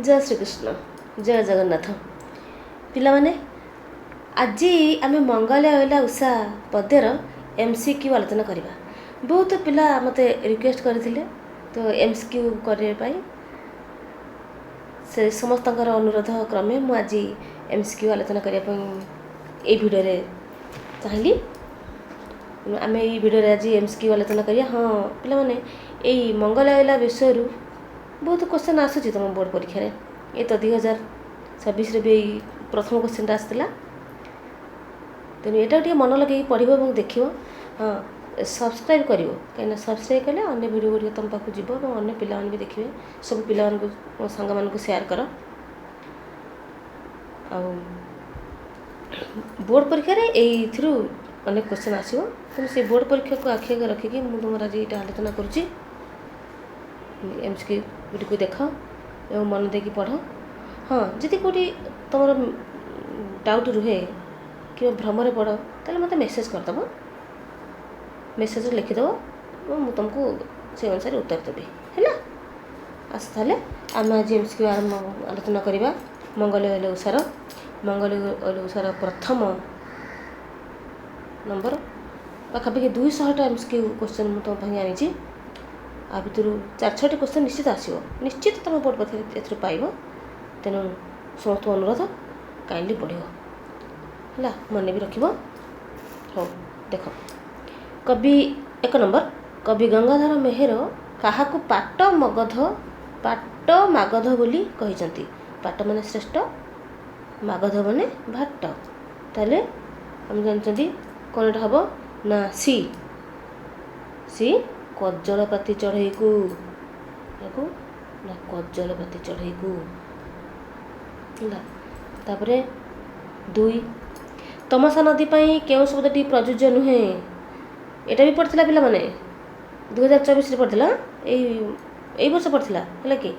ଜୟ ଶ୍ରୀକୃଷ୍ଣ, ଜୟ ଜଗନ୍ନାଥ। ପିଲାମାନେ, ଆଜି ଆମେ ମଙ୍ଗଳେ ଅଇଲା ଉଷା ପଦ୍ୟର MCQ ଆଲୋଚନା କରିବା। ବହୁତ ପିଲା ମୋତେ ରିକ୍ୱେଷ୍ଟ କରିଥିଲେ ତ MCQ କରିବା ପାଇଁ। ସେ ସମସ୍ତଙ୍କର ଅନୁରୋଧ କ୍ରମେ ମୁଁ ଆଜି MCQ ଆଲୋଚନା କରିବା ପାଇଁ ଏଇ ଭିଡ଼ିଓରେ ଚାହିଁଲି। ଆମେ ଏଇ ଭିଡ଼ିଓରେ ଆଜି MCQ ଆଲୋଚନା କରିବା। ହଁ ପିଲାମାନେ, ଏଇ ମଙ୍ଗଳେ ଅଇଲା ବିଷୟରୁ ବହୁତ କ୍ୱେଶ୍ଚନ୍ ଆସୁଛି ତୁମ ବୋର୍ଡ଼ ପରୀକ୍ଷାରେ। ଏ ତ 2026ରେ ବି ଏଇ ପ୍ରଥମ କ୍ୱେଶ୍ଚନ୍ଟା ଆସିଥିଲା। ତେଣୁ ଏଇଟାକୁ ଟିକେ ମନ ଲଗେଇକି ପଢ଼ିବ ଏବଂ ଦେଖିବ। ହଁ, ସବସ୍କ୍ରାଇବ୍ କରିବ, କାହିଁକିନା ସବସ୍କ୍ରାଇବ୍ କଲେ ଅନ୍ୟ ଭିଡ଼ିଓ ଗୁଡ଼ିକ ତୁମ ପାଖକୁ ଯିବ ଏବଂ ଅନ୍ୟ ପିଲାମାନେ ବି ଦେଖିବେ। ସବୁ ପିଲାମାନଙ୍କୁ, ମୋ ସାଙ୍ଗମାନଙ୍କୁ ସେୟାର କର। ଆଉ ବୋର୍ଡ଼ ପରୀକ୍ଷାରେ ଏଇଥିରୁ ଅନେକ କ୍ୱେଶ୍ଚନ୍ ଆସିବ। ତେଣୁ ସେ ବୋର୍ଡ଼ ପରୀକ୍ଷାକୁ ଆଖି ଆଗରେ ରଖିକି ମୁଁ ତୁମର ଆଜି ଏଇଟା ଆଲୋଚନା କରୁଛି। MCQ ଗୁଡ଼ିକୁ ଦେଖ ଏବଂ ମନ ଦେଇକି ପଢ଼। ହଁ, ଯଦି କେଉଁଠି ତୁମର ଡାଉଟ୍ ରୁହେ କିମ୍ବା ଭ୍ରମରେ ପଡ଼, ତାହେଲେ ମୋତେ ମେସେଜ୍ କରିଦେବ, ମେସେଜ୍ରେ ଲେଖିଦେବ ଏବଂ ମୁଁ ତୁମକୁ ସେ ଅନୁସାରେ ଉତ୍ତର ଦେବି। ହେଲା, ଆସ ତାହେଲେ ଆମେ ଆଜି MCQ ଆରମ୍ଭ ଆଲୋଚନା କରିବା ମଙ୍ଗଳେ ଅଇଲେ ଉଷାର। ମଙ୍ଗଳେ ଅଇଲେ ଉଷାର ପ୍ରଥମ ନମ୍ବର ପାଖାପାଖି 200ଟା MCQ question ମୁଁ ତୁମ ପାଇଁ ଆଣିଛି। ଆ ଭିତରୁ 4-6ଟି କ୍ୱେଶ୍ଚନ୍ ନିଶ୍ଚିତ ଆସିବ, ନିଶ୍ଚିତ ତୁମ ବୋର୍ଡ଼ ପରୀକ୍ଷାରେ ଏଥିରୁ ପାଇବ। ତେଣୁ ସମସ୍ତଙ୍କୁ ଅନୁରୋଧ, କାଇଣ୍ଡଲି ପଢ଼ିବ, ହେଲା, ମନେ ବି ରଖିବ। ହଉ ଦେଖ, କବି 1 ନମ୍ବର, କବି ଗଙ୍ଗାଧର ମେହେର କାହାକୁ ପାଟ ମଗଧ, ପାଟ ମାଗଧ ବୋଲି କହିଛନ୍ତି? ପାଟ ମାନେ ଶ୍ରେଷ୍ଠ, ମାଗଧ ମାନେ ଭାଟ। ତାହେଲେ ଆମେ ଜାଣିଛନ୍ତି କ'ଣ ଏଇଟା ହେବ ନା ସି, ସି କଜଳପାତି ଚଢ଼େଇକୁ। ଏହାକୁ ନା କଜଳପାତି ଚଢ଼େଇକୁ। ହେଲା, ତାପରେ 2, ତମସା ନଦୀ ପାଇଁ କେଉଁ ଶବ୍ଦଟି ପ୍ରଯୁଜ୍ୟ ନୁହେଁ? ଏଇଟା ବି ପଡ଼ିଥିଲା ପିଲାମାନେ, 2024ରେ ପଡ଼ିଥିଲା, ଏଇ ବର୍ଷ ପଡ଼ିଥିଲା। ହେଲା କି,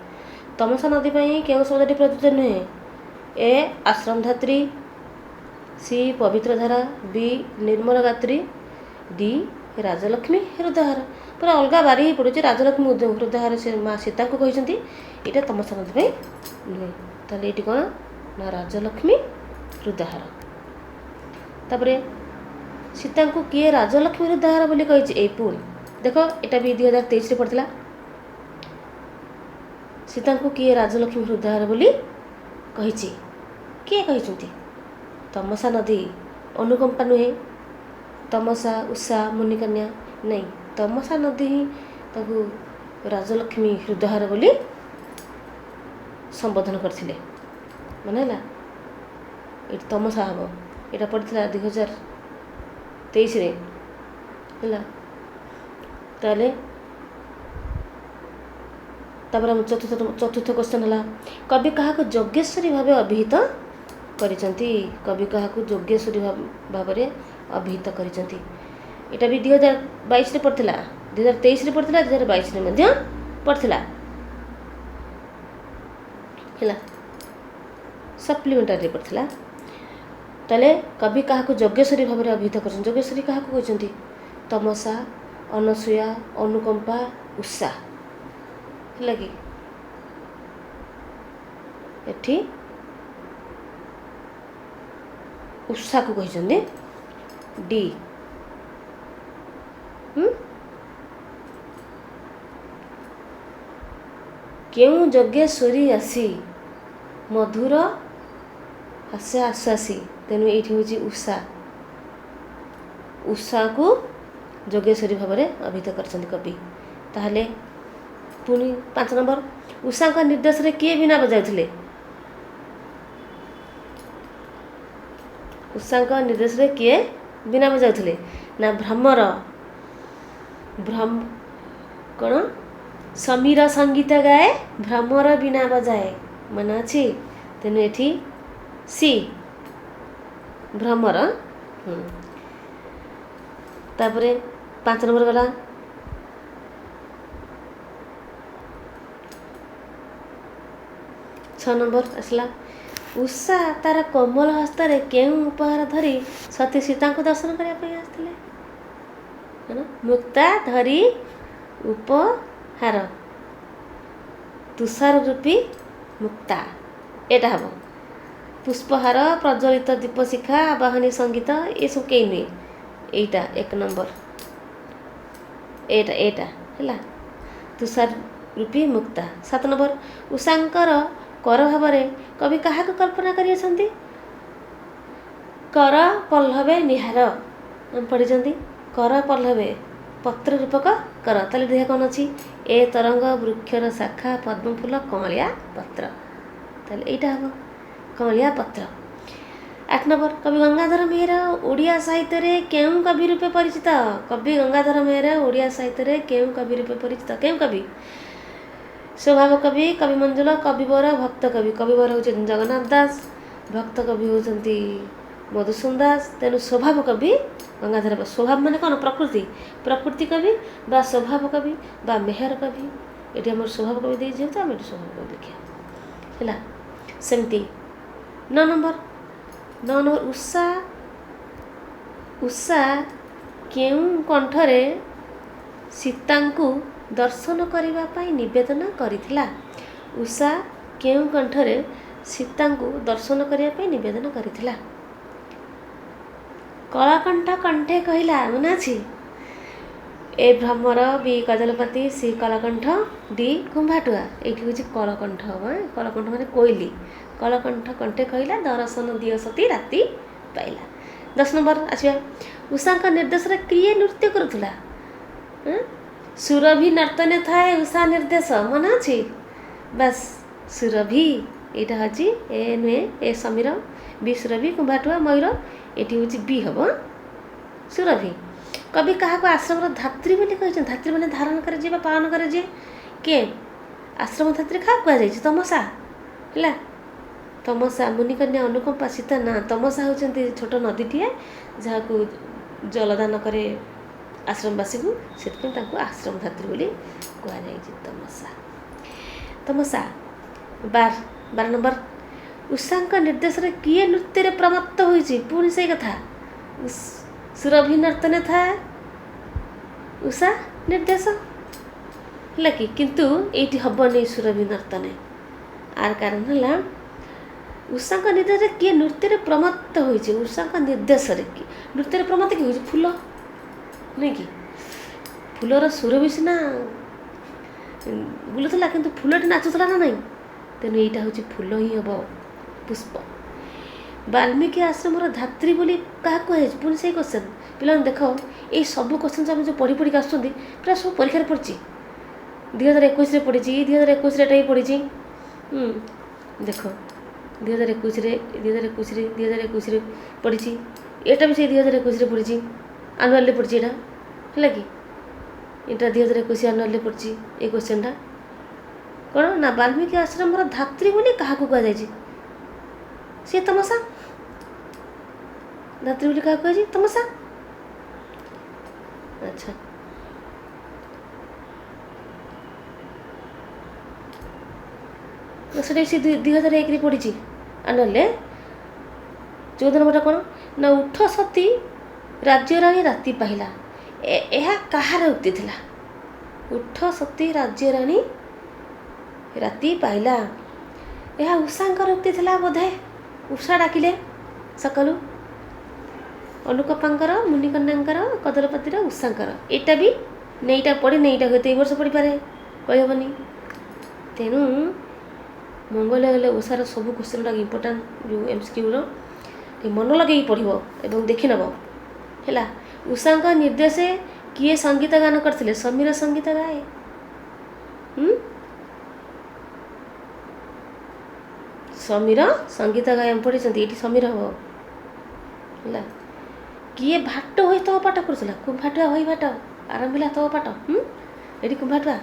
ତମସା ନଦୀ ପାଇଁ କେଉଁ ଶବ୍ଦଟି ପ୍ରଯୁଜ୍ୟ ନୁହେଁ? ଏ ଆଶ୍ରମ ଧାତ୍ରୀ, ସି ପବିତ୍ର ଧାରା, ବି ନିର୍ମଳ ଗାତ୍ରୀ, ଡି ରାଜଲକ୍ଷ୍ମୀ ହୃଦହାର। ପୁରା ଅଲଗା ବାରି ହେଇ ପଡ଼ୁଛି। ରାଜଲକ୍ଷ୍ମୀ ହୃଦହାର ସେ ମା ସୀତାଙ୍କୁ କହିଛନ୍ତି, ଏଇଟା ତମସା ନଦୀ ପାଇଁ ନୁହେଁ। ତାହେଲେ ଏଇଠି କ'ଣ ନା ରାଜଲକ୍ଷ୍ମୀ ହୃଦହାର। ତାପରେ ସୀତାଙ୍କୁ କିଏ ରାଜଲକ୍ଷ୍ମୀ ହୃଦହାର ବୋଲି କହିଛି? ଏଇ ପୁଣି ଦେଖ, ଏଇଟା ବି 2023ରେ ପଡ଼ିଥିଲା। ସୀତାଙ୍କୁ କିଏ ରାଜଲକ୍ଷ୍ମୀ ହୃଦହାର ବୋଲି କହିଛି? କିଏ କହିଛନ୍ତି? ତମସା ନଦୀ, ଅନୁକମ୍ପା ନୁହେଁ, ତମସା, ଉଷା, ମୁନିକନ୍ୟା ନାଇଁ, ତମସା ନଦୀ ହିଁ ତାକୁ ରାଜଲକ୍ଷ୍ମୀ ହୃଦହାର ବୋଲି ସମ୍ବୋଧନ କରିଥିଲେ। ମନେ ହେଲା, ଏଇଠି ତମସା ହେବ। ଏଇଟା ପଡ଼ିଥିଲା 2023ରେ। ହେଲା, ତାହେଲେ ତାପରେ ଆମ ଚତୁର୍ଥ କ୍ୱେଶ୍ଚନ୍ ହେଲା, କବି କାହାକୁ ଯୋଗେଶ୍ୱରୀ ଭାବେ ଅଭିହିତ କରିଛନ୍ତି? କବି କାହାକୁ ଯୋଗେଶ୍ୱରୀ ଭାବରେ ଅଭିହିତ କରିଛନ୍ତି? ଏଇଟା ବି 2022ରେ ପଡ଼ିଥିଲା, 2023ରେ ପଡ଼ିଥିଲା, 2022ରେ ମଧ୍ୟ ପଡ଼ିଥିଲା। ହେଲା, ସପ୍ଲିମେଣ୍ଟାରୀରେ ପଡ଼ିଥିଲା। ତାହେଲେ କବି କାହାକୁ ଯୋଗେଶ୍ୱରୀ ଭାବରେ ଅଭିହିତ କରିଛନ୍ତି? ଯୋଗେଶ୍ୱରୀ କାହାକୁ କହିଛନ୍ତି? ତମସା, ଅନସୂୟା, ଅନୁକମ୍ପା, ଉଷା। ହେଲା କି, ଏଠି ଉଷାକୁ କହିଛନ୍ତି, ଡି। କେଉଁ ଯୋଗେଶ୍ୱରୀ ଆସି ମଧୁର ହାସ୍ୟ ଆଶ୍ୱାସୀ? ତେଣୁ ଏଇଠି ହେଉଛି ଉଷା। ଉଷାକୁ ଯୋଗେଶ୍ୱରୀ ଭାବରେ ଅଭିହିତ କରିଛନ୍ତି କବି। ତାହେଲେ ପୁଣି 5 ନମ୍ବର, ଉଷାଙ୍କ ନିର୍ଦ୍ଦେଶରେ କିଏ ବୀଣା ବଜାଉଥିଲେ? ଉଷାଙ୍କ ନିର୍ଦ୍ଦେଶରେ କିଏ ବୀଣା ବଜାଉଥିଲେ? ନା ଭ୍ରମର, ଭ୍ରମ କ'ଣ ସମୀର ସଙ୍ଗୀତ ଗାଏ, ଭ୍ରମର ବୀଣା ବଜାଏ, ମନେ ଅଛି? ତେଣୁ ଏଠି ସି ଭ୍ରମର। ତାପରେ 5 ନମ୍ବର ଗଲା, 6 ନମ୍ବର ଆସିଲା, ଉଷା ତାର କୋମଳ ହସ୍ତରେ କେଉଁ ଉପହାର ଧରି ସତୀ ସୀତାଙ୍କୁ ଦର୍ଶନ କରିବା ପାଇଁ ଆସିଥିଲେ? ମୁକ୍ତା ଧରି ଉପହାର, ତୁଷାର ରୂପୀ ମୁକ୍ତା, ଏଇଟା ହେବ। ପୁଷ୍ପହାର, ପ୍ରଜ୍ୱଳିତ ଦୀପଶିଖା, ଆବାହନୀ ସଙ୍ଗୀତ, ଏସବୁ କେହି ନୁହେଁ। ଏଇଟା 1 ନମ୍ବର, ଏଇଟା ଏଇଟା ହେଲା ତୁଷାର ରୂପୀ ମୁକ୍ତା। 7 ନମ୍ବର, ଉଷାଙ୍କର କର ଭାବରେ କବି କାହାକୁ କଳ୍ପନା କରିଅଛନ୍ତି? କର ପଲ୍ଲବେ ନିହାର, ଆମେ ପଢ଼ିଛନ୍ତି କର ପଲ୍ଲବେ, ପତ୍ର ରୂପକ କର। ତାହେଲେ ଦେହ କ'ଣ ଅଛି? ଏ ତରଙ୍ଗ, ବୃକ୍ଷର ଶାଖା, ପଦ୍ମଫୁଲ, କଅଁଳିଆ ପତ୍ର। ତାହେଲେ ଏଇଟା ହେବ କଅଁଳିଆ ପତ୍ର। 8 ନମ୍ବର, କବି ଗଙ୍ଗାଧର ମେହେର ଓଡ଼ିଆ ସାହିତ୍ୟରେ କେଉଁ କବି ରୂପେ ପରିଚିତ? କବି ଗଙ୍ଗାଧର ମେହେର ଓଡ଼ିଆ ସାହିତ୍ୟରେ କେଉଁ କବି ରୂପେ ପରିଚିତ? କେଉଁ କବି? ସ୍ୱଭାବ କବି, କବି ମଞ୍ଜୁଳ, କବିବର, ଭକ୍ତ କବି। କବିବର ହେଉଛନ୍ତି ଜଗନ୍ନାଥ ଦାସ, ଭକ୍ତ କବି ହେଉଛନ୍ତି ମଧୁସୂଦନ ଦାସ। ତେଣୁ ସ୍ୱଭାବ କବି ଗଙ୍ଗାଧର। ସ୍ୱଭାବ ମାନେ କ'ଣ? ପ୍ରକୃତି, ପ୍ରକୃତି କବି ବା ସ୍ୱଭାବ କବି ବା ମେହେର କବି। ଏଠି ଆମର ସ୍ୱଭାବ କବି ଦେଇଛି ଯେହେତୁ ଆମେ ଏଠି ସ୍ୱଭାବ କବି ଲେଖିବା, ହେଲା। ସେମିତି 9 ନମ୍ବର, 9 ନମ୍ବର, ଉଷା, ଉଷା କେଉଁ କଣ୍ଠରେ ସୀତାଙ୍କୁ ଦର୍ଶନ କରିବା ପାଇଁ ନିବେଦନ କରିଥିଲା? ଉଷା କେଉଁ କଣ୍ଠରେ ସୀତାଙ୍କୁ ଦର୍ଶନ କରିବା ପାଇଁ ନିବେଦନ କରିଥିଲା? କଳକଣ୍ଠ କଣ୍ଠେ କହିଲା, ମନେ ଅଛି? ଏ ଭ୍ରମର, ବି କଜଳପାତି, ସି କଳକଣ୍ଠ, ଡି କୁମ୍ଭାଟୁଆ। ଏଇଠି ହେଉଛି କଳକଣ୍ଠ ହେବ। କଳକଣ୍ଠ ମାନେ କୋଇଲି। କଳକଣ୍ଠ କଣ୍ଠେ କହିଲା, ଦର୍ଶନ ଦିଅ ସତୀ ରାତି ପାଇଲା। 10 ନମ୍ବର ଆସିବା, ଉଷାଙ୍କ ନିର୍ଦ୍ଦେଶରେ କିଏ ନୃତ୍ୟ କରୁଥିଲା? ସୁରଭି ନର୍ତ୍ତନେ ଥାଏ ଉଷା ନିର୍ଦ୍ଦେଶ, ମନେ ଅଛି? ବାସ୍ ସୁରଭି, ଏଇଟା ହେଉଛି ଏ ନୁହେଁ, ଏ ସମୀର, ବି ସୁରଭି, କୁମ୍ଭାଟୁଆ, ମୟୂର। ଏଠି ହେଉଛି ବି ହେବ ସୁରଭି। କବି କାହାକୁ ଆଶ୍ରମର ଧାତ୍ରୀ ବୋଲି କହିଛନ୍ତି? ଧାତ୍ରୀ ମାନେ ଧାରଣ କରେ ଯିଏ ବା ପାଳନ କରେ ଯିଏ। କିଏ ଆଶ୍ରମ ଧାତ୍ରୀ କାହାକୁ କୁହାଯାଇଛି? ତମସା, ହେଲା। ତମସା, ମୁନିକନ୍ୟା, ଅନୁକମ୍ପା, ସୀତା। ନା, ତମସା ହେଉଛନ୍ତି ଛୋଟ ନଦୀଟିଏ ଯାହାକୁ ଜଳଦାନ କରେ ଆଶ୍ରମବାସୀକୁ, ସେଥିପାଇଁ ତାଙ୍କୁ ଆଶ୍ରମ ଧାତ୍ରୀ ବୋଲି କୁହାଯାଇଛି। ତମସା, ତମସା। 12 ନମ୍ବର, ଉଷାଙ୍କ ନିର୍ଦ୍ଦେଶରେ କିଏ ନୃତ୍ୟରେ ପ୍ରମତ୍ତ ହୋଇଛି? ପୁଣି ସେଇ କଥା, ସୁରଭି ନର୍ତ୍ତନେ ଥାଏ ଉଷା ନିର୍ଦ୍ଦେଶ, ହେଲା କି? କିନ୍ତୁ ଏଇଠି ହେବନି ସୁରଭି ନର୍ତ୍ତନେ। ଆର କାରଣ ହେଲା ଉଷାଙ୍କ ନିର୍ଦ୍ଦେଶରେ କିଏ ନୃତ୍ୟରେ ପ୍ରମତ୍ତ ହୋଇଛି? ଉଷାଙ୍କ ନିର୍ଦ୍ଦେଶରେ କି ନୃତ୍ୟରେ ପ୍ରମତ୍ତ କିଏ ହେଉଛି? ଫୁଲ, ନୁହେଁ କି? ଫୁଲର ସୁରଭି ସିନା ବୁଲୁଥିଲା, କିନ୍ତୁ ଫୁଲଟି ନାଚୁଥିଲା ନା ନାହିଁ? ତେଣୁ ଏଇଟା ହେଉଛି ଫୁଲ ହିଁ ହେବ, ପୁଷ୍ପ। ବାଲ୍ମୀକି ଆଶ୍ରମର ଧାତ୍ରୀ ବୋଲି କାହାକୁ କୁହାଯାଇଛି? ପୁଣି ସେଇ କ୍ୱେଶ୍ଚନ୍। ପିଲାମାନେ ଦେଖ, ଏଇ ସବୁ କ୍ୱେଶ୍ଚନ୍ ଆମେ ଯେଉଁ ପଢ଼ି ପଢ଼ିକି ଆସୁଛନ୍ତି ପ୍ରାୟ ସବୁ ପରୀକ୍ଷାରେ ପଡ଼ିଛି। 2021ରେ ପଡ଼ିଛି, 2021ରେ ଏଟା ବି ପଡ଼ିଛି। ଦେଖ 2021ରେ, 2021ରେ, 2021ରେ ପଡ଼ିଛି। ଏଇଟା ବି ସେଇ 2021ରେ ପଡ଼ିଛି, ଆନୁଆଲରେ ପଡ଼ିଛି ଏଇଟା, ହେଲା କି? ଏଇଟା 2021 ଆନୁଆଲରେ ପଡ଼ିଛି ଏଇ କ୍ୱେଶ୍ଚନ୍ଟା। କ'ଣ ନା ବାଲ୍ମୀକି ଆଶ୍ରମର ଧାତ୍ରୀ ବୋଲି କାହାକୁ କୁହାଯାଇଛି? ସିଏ ତମସା। ଧାତ୍ରୀ ବୋଲି କାହାକୁ କୁହାଯାଇଛି? ତମସା। ଆଚ୍ଛା, ସେଟା ସେ 2001ରେ ପଡ଼ିଛି ଆନୁଆଲରେ। 14 ନମ୍ବରଟା କ'ଣ ନା ଉଠ ସତୀ ରାଜ୍ୟରାଣୀ ରାତି ପାହିଲା, ଏହା କାହାର ଉକ୍ତି ଥିଲା? ଉଠ ସତୀ ରାଜ୍ୟରାଣୀ ରାତି ପାହିଲା, ଏହା ଉଷାଙ୍କର ଉକ୍ତି ଥିଲା ବୋଧେ। ଉଷା ଡାକିଲେ ସକାଳୁ, ଅନୁକମ୍ପାଙ୍କର, ମୁନିକନ୍ୟାଙ୍କର, କଦଳପାତିର, ଉଷାଙ୍କର। ଏଇଟା ବି ନେଇଟା ପଡ଼ିନି, ଏଇଟା ହୁଏତ ଏଇ ବର୍ଷ ପଡ଼ିପାରେ, କହିହେବନି। ତେଣୁ ମଙ୍ଗଳ ହେଲେ ଉଷାର ସବୁ କ୍ୱେଶ୍ଚନ୍ ଗୁଡ଼ାକ ଇମ୍ପୋର୍ଟାଣ୍ଟ, ଯେଉଁ ଏମ୍ସିକ୍ୟୁର ଟିକେ ମନ ଲଗେଇକି ପଢ଼ିବ ଏବଂ ଦେଖିନେବ, ହେଲା। ଉଷାଙ୍କ ନିର୍ଦ୍ଦେଶେ କିଏ ସଙ୍ଗୀତ ଗାନ କରିଥିଲେ? ସମୀର ସଙ୍ଗୀତ ଗାଏ। ସମୀର ସଙ୍ଗୀତ ଗାଏ, ଆମେ ପଢ଼ିଛନ୍ତି, ଏଇଠି ସମୀର ହେବ, ହେଲା। କିଏ ଭାଟ ହୋଇ ତବ ପାଠ କରୁଥିଲା? କୁମ୍ଭାଟୁଆ ହୋଇ ଭାଟ ଆରମ୍ଭିଲା ତବ ପାଠ। ଏଠି କୁମ୍ଭାଟୁଆ।